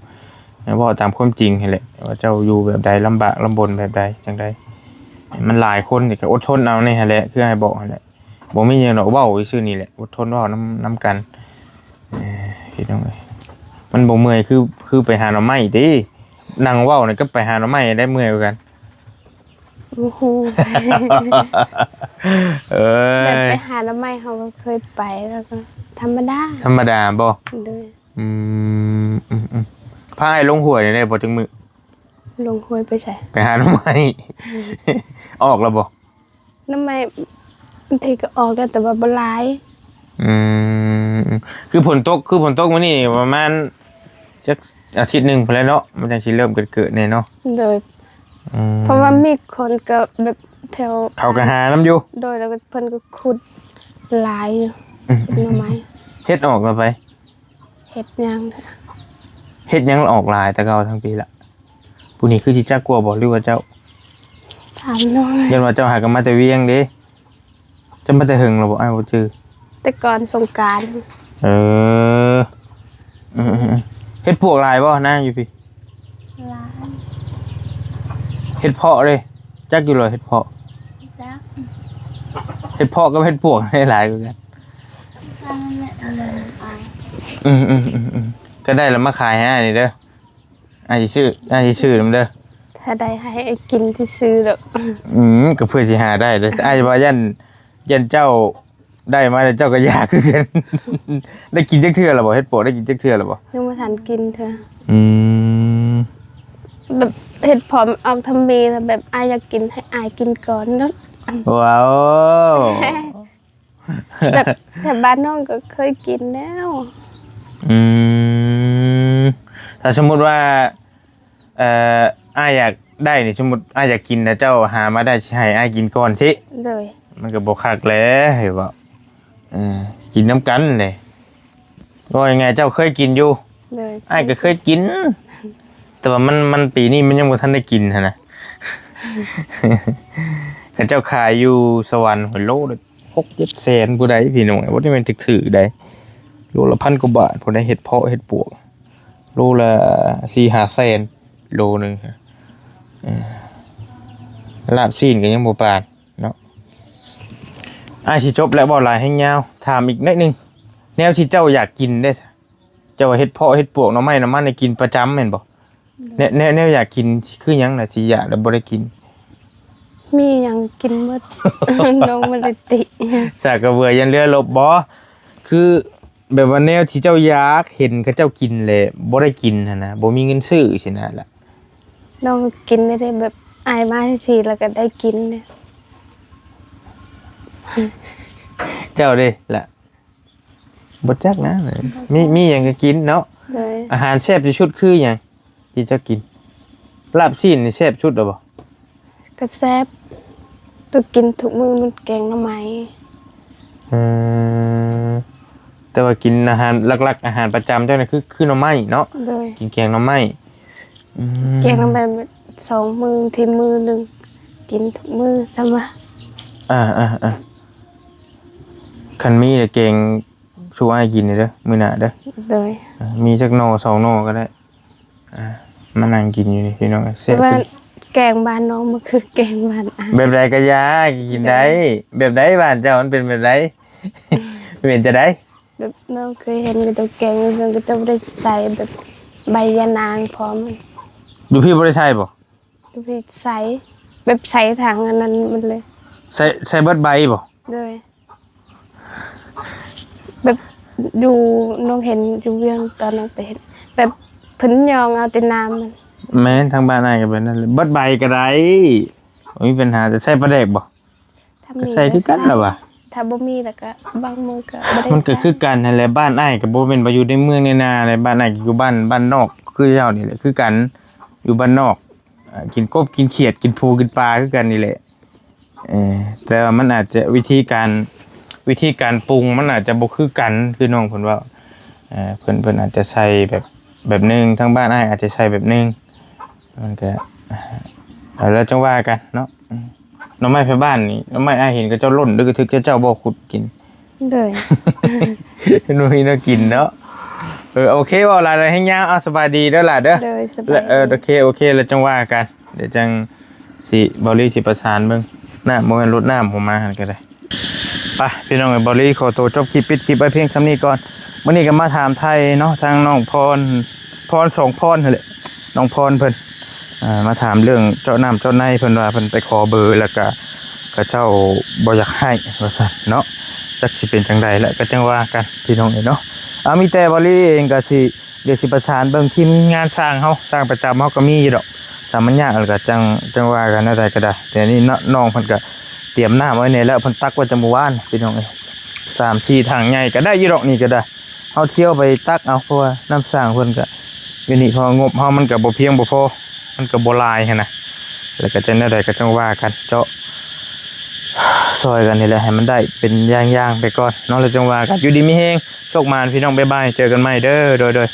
ເວົ້າຕາມຄວາມຈິງຫັ້ນແຫຼະ ວ່າເຈົ້າຢູ່ແບບໃດ ລຳບາກລຳບົນແບບໃດ ຈັ່ງໃດ ມັນຫຼາຍຄົນນີ້ກໍອົດທົນເອົານີ້ຫັ້ນແຫຼະ ຄືອ້າຍບອກຫັ້ນແຫຼະ ບໍ່ມີຫຍັງດອກ ເວົ້າຊື່ໆນີ້ແຫຼະ ອົດທົນເວົ້ານຳ ນຳກັນ ເອີ ພີ່ນ້ອງເອີຍ ມັນບໍ່ເມື່ອຍຄື ຄືໄປຫາໜໍ່ໄມ້ຕິ ນັ່ງເວົ້ານີ້ກັບໄປຫາໜໍ່ໄມ້ໃດເມື່ອຍກວ່າກັນ? ບໍ່ຮູ້ ເອີຍ ແບບໄປຫາໜໍ່ໄມ້ເຮົາກໍເຄີຍໄປ ແລ້ວກໍທຳມະດາ ທຳມະດາບໍ? ໂດຍ ອືມ ອືມໆ ພາອ້າຍລົງຫ້ວຍໄດ້ບໍ່ຈັກມື້? ລົງຫ້ວຍໄປໃສ? ໄປຫາໜໍ່ໄມ້ ອອກແລ້ວບໍ່? ໜໍ່ໄມ້ບາງທີກໍອອກແລ້ວ ແຕ່ວ່າບໍ່ຫຼາຍ ອືມ ຄືຝົນຕົກ ຄືຝົນຕົກມື້ນີ້ປະມານຈັກອາທິດໜຶ່ງພຸ້ນແຫຼະເນາະ ມັນຈັ່ງຊິເລີ່ມເກີດໆແດ່ເນາະ ໂດຍ ອືມ ເພາະວ່າມີຄົນກໍແບບແຖວ ເຂົາກໍຫານຳຢູ່ ໂດຍ ແລ້ວກໍເພິ່ນກໍຂຸດຫຼາຍຢູ່ ອືມ ໜໍ່ໄມ້ ເຮັດອອກແລ້ວໄປ? ເຮັດຫຍັງ ເຮັດຫຍັງລະອອກຫຼາຍແຕ່ເກົ່າທັງປີລະ? ຜູ້ນີ້ຄືຊິຈັກກວ່າບໍ່ ຫຼືວ່າເຈົ້າ? ຖາມນ້ອງ ຢ້ານວ່າເຈົ້າຫາກັນມາແຕ່ວຽງເດ້. ເຈົ້າມາແຕ່ເຫິງລະບໍ່? ອ້າຍບໍ່ຈື່. ແຕ່ກ່ອນສົງການ. ເອີ ເອີໆໆ ເຮັດປວກຫຼາຍບໍ່ນາຢູ່ພີ້? ຫຼາຍ. ເຮັດເພາະເດ້ ຈັກຢູ່ລະເຮັດເພາະ? ຈັກ. ເຮັດເພາະກັບເຮັດປວກໃດຫຼາຍກວ່າກັນ? ອືມໆໆໆ ກໍໄດ້ລະມາຂາຍໃຫ້ອ້າຍນີ້ເດີ. ອ້າຍຊິຊື້ ອ້າຍຊິຊື້ນຳເດີ. ຖ້າໄດ້ໃຫ້ອ້າຍກິນຊື່ໆດອກ. ອືມ ກໍເພື່ອຊິຫາໄດ້ເດີ. ອ້າຍວ່າຢ້ານ ຢ້ານເຈົ້າໄດ້ມາແລ້ວເຈົ້າກໍຢາກຄືກັນ. ໄດ້ກິນຈັກເທື່ອລະບໍ່? ເຮັດປວກໄດ້ກິນຈັກເທື່ອລະບໍ່? ຍັງບໍ່ທັນກິນເທື່ອ. ອືມ ແບບເຮັດພ້ອມອອກທຳເມ ແບບອ້າຍຢາກກິນ ໃຫ້ອ້າຍກິນກ່ອນເນາະ. ວ້າວ ແບບແຖວບ້ານນ້ອງກໍເຄີຍກິນແລ້ວ. ອືມ ຖ້າສົມມຸດວ່າ ເອີ ອ້າຍຢາກໄດ້ນີ້ ສົມມຸດອ້າຍຢາກກິນນະ ເຈົ້າຫາມາໄດ້ຊິໃຫ້ອ້າຍກິນກ່ອນຊິ. ໂດຍ. ມັນກໍບໍ່ຄັກແຫຼະ ເຫັນບໍ່? ເອີ ກິນນຳກັນແຫຼະ. ເວົ້າງ່າຍໆ ເຈົ້າເຄີຍກິນຢູ່. ໂດຍ. ອ້າຍກໍເຄີຍກິນ ແຕ່ວ່າມັນ ມັນປີນີ້ມັນຍັງບໍ່ທັນໄດ້ກິນຫັ້ນນະ. ເຂົາເຈົ້າຂາຍຢູ່ສະຫວັນ ໂລລະຫົກເຈັດແສນຜູ້ໃດພີ່ນ້ອງ. ບໍ່ໄດ້ແມ່ນຖືກໆໃດ ໂລລະພັນກວ່າບາດຜູ້ໃດ. ເຮັດເພາະເຮັດປວກ ໂລລະສີ່ຫ້າແສນ ໂລໜຶ່ງ. ເອີ ລາບຊີ້ນກໍຍັງບໍ່ປານເນາະ. ອ້າຍຊິຈົບແລ້ວ ເວົ້າຫຼາຍແຮງຍາວ. ຖາມອີກໜ້ອຍໜຶ່ງ ແນວທີ່ເຈົ້າຢາກກິນເດ້ ເຈົ້າວ່າເຮັດເພາະເຮັດປວກ ໜໍ່ໄມ້ ໜໍ່ມັນ ໄດ້ກິນປະຈຳແມ່ນບໍ່? ໂດຍ. ແນວ ແນວ ແນວຢາກກິນຄືຫຍັງນະ ທີ່ຢາກແລ້ວບໍ່ໄດ້ກິນ? ມີຫຍັງກິນໝົດ ນ້ອງບໍ່ໄດ້ຕິ. ສາກກະເບືອ ຢ້ານເຫຼືອລົບບໍ່? ຄືແບບວ່າແນວທີ່ເຈົ້າຢາກເຫັນເຂົາເຈົ້າກິນແລ້ວບໍ່ໄດ້ກິນຫັ້ນນະ ບໍ່ມີເງິນຊື້ຊີ້ນະລະ. ນ້ອງກິນໄດ້ເດ້ ແບບອ້າຍມາຈັ່ງຊີ້ແລ້ວກໍໄດ້ກິນເດ້. ເຈົ້າເດ້ລະ? ບໍ່ຈັກນະ ມີ ມີຫຍັງກໍກິນເນາະ. ໂດຍ. ອາຫານແຊບທີ່ສຸດຄືຫຍັງທີ່ເຈົ້າກິນ? ລາບຊີ້ນນີ້ແຊບສຸດແລ້ວບໍ່? ກໍແຊບ ຕ້ອງກິນທຸກມື້ ມັນແກງໜໍ່ໄມ້. ອືມ ແຕ່ວ່າກິນອາຫານຫຼັກໆ ອາຫານປະຈຳເຈົ້ານີ້ຄື ຄືໜໍ່ໄມ້ເນາະ? ໂດຍ ກິນແກງໜໍ່ໄມ້. ອືມ ແກງໜໍ່ໄມ້ສອງມື້ ທີມື້ໜຶ່ງ ກິນທຸກມື້ ສ່ຳວ່າ ອ່າໆໆ ຄັນມີແລ້ວແກງສູ່ອ້າຍກິນເດີ ມື້ໜ້າເດີ. ໂດຍ ອ່າ ມີຈັກໜໍ່ສອງໜໍ່ກໍໄດ້ ອ່າ ມານັ່ງກິນຢູ່ນີ້ພີ່ນ້ອງ ແຊບ. ແຕ່ວ່າແກງບ້ານນ້ອງມັນຄືແກງບ້ານອ້າຍ. ແບບໃດກໍຢ່າ ກິນໄດ້. ແບບໃດ ບ້ານເຈົ້າມັນເປັນແບບໃດ? ເປັນຈັ່ງໃດ? ແບບນ້ອງເຄີຍເຫັນເຂົາເຈົ້າແກງ ເຂົາເຈົ້າບໍ່ໄດ້ໃສ່ແບບໃບຍານາງພ້ອມ. ຢູ່ພີ້ບໍ່ໄດ້ໃສ່ບໍ່? ຢູ່ພີ້ໃສ່ ແບບໃສ່ຖັງອັນນັ້ນໝົດເລີຍ. ໃສ່ ໃສ່ເບິດໃບບໍ່? ໂດຍ ແບບຢູ່ ນ້ອງເຫັນຢູ່ວຽງຕອນນ້ອງໄປເຮັດ ແບບເພິ່ນຫຍ້ອງເອົາແຕ່ນ້ຳມັນ. ແມ່ນ ທາງບ້ານອ້າຍກໍແບບນັ້ນແຫຼະ ເບິດໃບກໍໄດ້ ບໍ່ມີບັນຫາ. ແຕ່ໃສ່ປາແດກບໍ່? ຖ້າມີ ກໍໃສ່ຄືກັນລະວ່າ ຖ້າບໍ່ມີລະກໍບາງມື້ກໍບໍ່ໄດ້ໃສ່. ມັນກໍຄືກັນຫັ້ນແຫຼະ ບ້ານອ້າຍກໍບໍ່ແມ່ນວ່າຢູ່ໃນເມືອງໃນນາເດ້ ບ້ານອ້າຍກໍຢູ່ບ້ານ ບ້ານນອກຄືເຈົ້ານີ້ແຫຼະ ຄືກັນ ຢູ່ບ້ານນອກ ເອີ ກິນກົບກິນຂຽດ ກິນປູກິນປາຄືກັນນີ້ແຫຼະ. ເອີ ແຕ່ວ່າມັນອາດຈະ ວິທີການ ວິທີການປຸງມັນອາດຈະບໍ່ຄືກັນ ຄືນ້ອງເພິ່ນເວົ້າ. ເອີ ເພິ່ນ ເພິ່ນອາດຈະໃສ່ແບບ ແບບໜຶ່ງ ທາງບ້ານອ້າຍອາດຈະໃສ່ແບບໜຶ່ງ ມັນກະ ເອົາ ແລ້ວຈັ່ງວ່າກັນເນາະ. ອືມ ໜໍ່ໄມ້ໄຜບ້ານນີ້ ໜໍ່ໄມ້ອ້າຍເຫັນເຂົາເຈົ້າຫຼົ່ນດຶກກະທຶກ ເຈົ້າບໍ່ຂຸດກິນ? ໂດຍ ໜູມີແນວກິນເນາະ. ເອີ ໂອເຄ ເວົ້າຫຼາຍແລ້ວແຮງຍາວ. ເອົາ ສະບາຍດີເດີຫຼ້າເດີ. ໂດຍ ສະບາຍດີ. ເອີ ໂອເຄ ໂອເຄ ແລ້ວຈັ່ງວ່າກັນ ດຽວຈັ່ງຊິ ເບົາລີຊິປະສານເບິ່ງ. ນ້ຳ ບໍ່ແມ່ນລົດນ້ຳ ບໍ່ມາຫັ້ນກໍໄດ້. ໄປພີ່ນ້ອງເອີຍ ເບົາລີຂໍໂຕຈົບຄລິບ ປິດຄລິບໄວ້ພຽງສ່ຳນີ້ກ່ອນ. ມື້ນີ້ກໍມາຖາມໄຖ່ເນາະ ທາງນ້ອງພອນ ພອນ ສອງພອນຫັ້ນແຫຼະ ນ້ອງພອນເພິ່ນ ອ່າ ມາຖາມເລື່ອງເຈາະນ້ຳເຈາະໃນ ເພິ່ນວ່າເພິ່ນໄປຂໍເບີ ແລ້ວກະເຂົາເຈົ້າບໍ່ຢາກໃຫ້ວ່າຊັ້ນເນາະ. ຈັກຊິເປັນຈັ່ງໃດລະ ກໍຈັ່ງວ່າກັນພີ່ນ້ອງເອີຍເນາະ. ເອົາ ມີແຕ່ເບົາລີເອງກໍຊິ ດຽວຊິປະສານເບິ່ງທີມງານຊ່າງເຮົາ ຊ່າງປະຈຳເຮົາກໍມີຢູ່ດອກ. ຖ້າມັນຍາກແລ້ວກໍຈັ່ງ ຈັ່ງວ່າກັນແນວໃດກໍໄດ້. ແຕ່ນີ້ເນາະ ນ້ອງເພິ່ນກໍຕຽມນ້ຳໄວ້ແດ່ແລ້ວ ເພິ່ນຕັກໄວ້ແຕ່ມື້ວານພີ່ນ້ອງເອີຍ ສາມສີ່ຖັງໃຫຍ່ກໍໄດ້ຢູ່ດອກ. ນີ້ກໍໄດ້ ເຮົາທ່ຽວໄປຕັກເອົາ ເພາະວ່ານ້ຳສ້າງເພິ່ນກໍຢູ່ນີ້ ເພາະວ່າງົບເຮົາມັນກໍບໍ່ພຽງບໍ່ພໍ ມັນກໍບໍ່ຫຼາຍຫັ້ນນະ. ແລ້ວກໍຈັ່ງແນວໃດກໍຈັ່ງວ່າກັນ ເຈາະຊ່ອຍກັນນີ້ແຫຼະ ໃຫ້ມັນໄດ້ເປັນຢ່າງໆໄປກ່ອນເນາະ ແລ້ວຈັ່ງວ່າກັນ. ຢູ່ດີມີແຮງ ໂຊກໝານພີ່ນ້ອງ ບາຍບາຍ ເຈີກັນໃໝ່ເດີ. ໂດຍ ໂດຍ.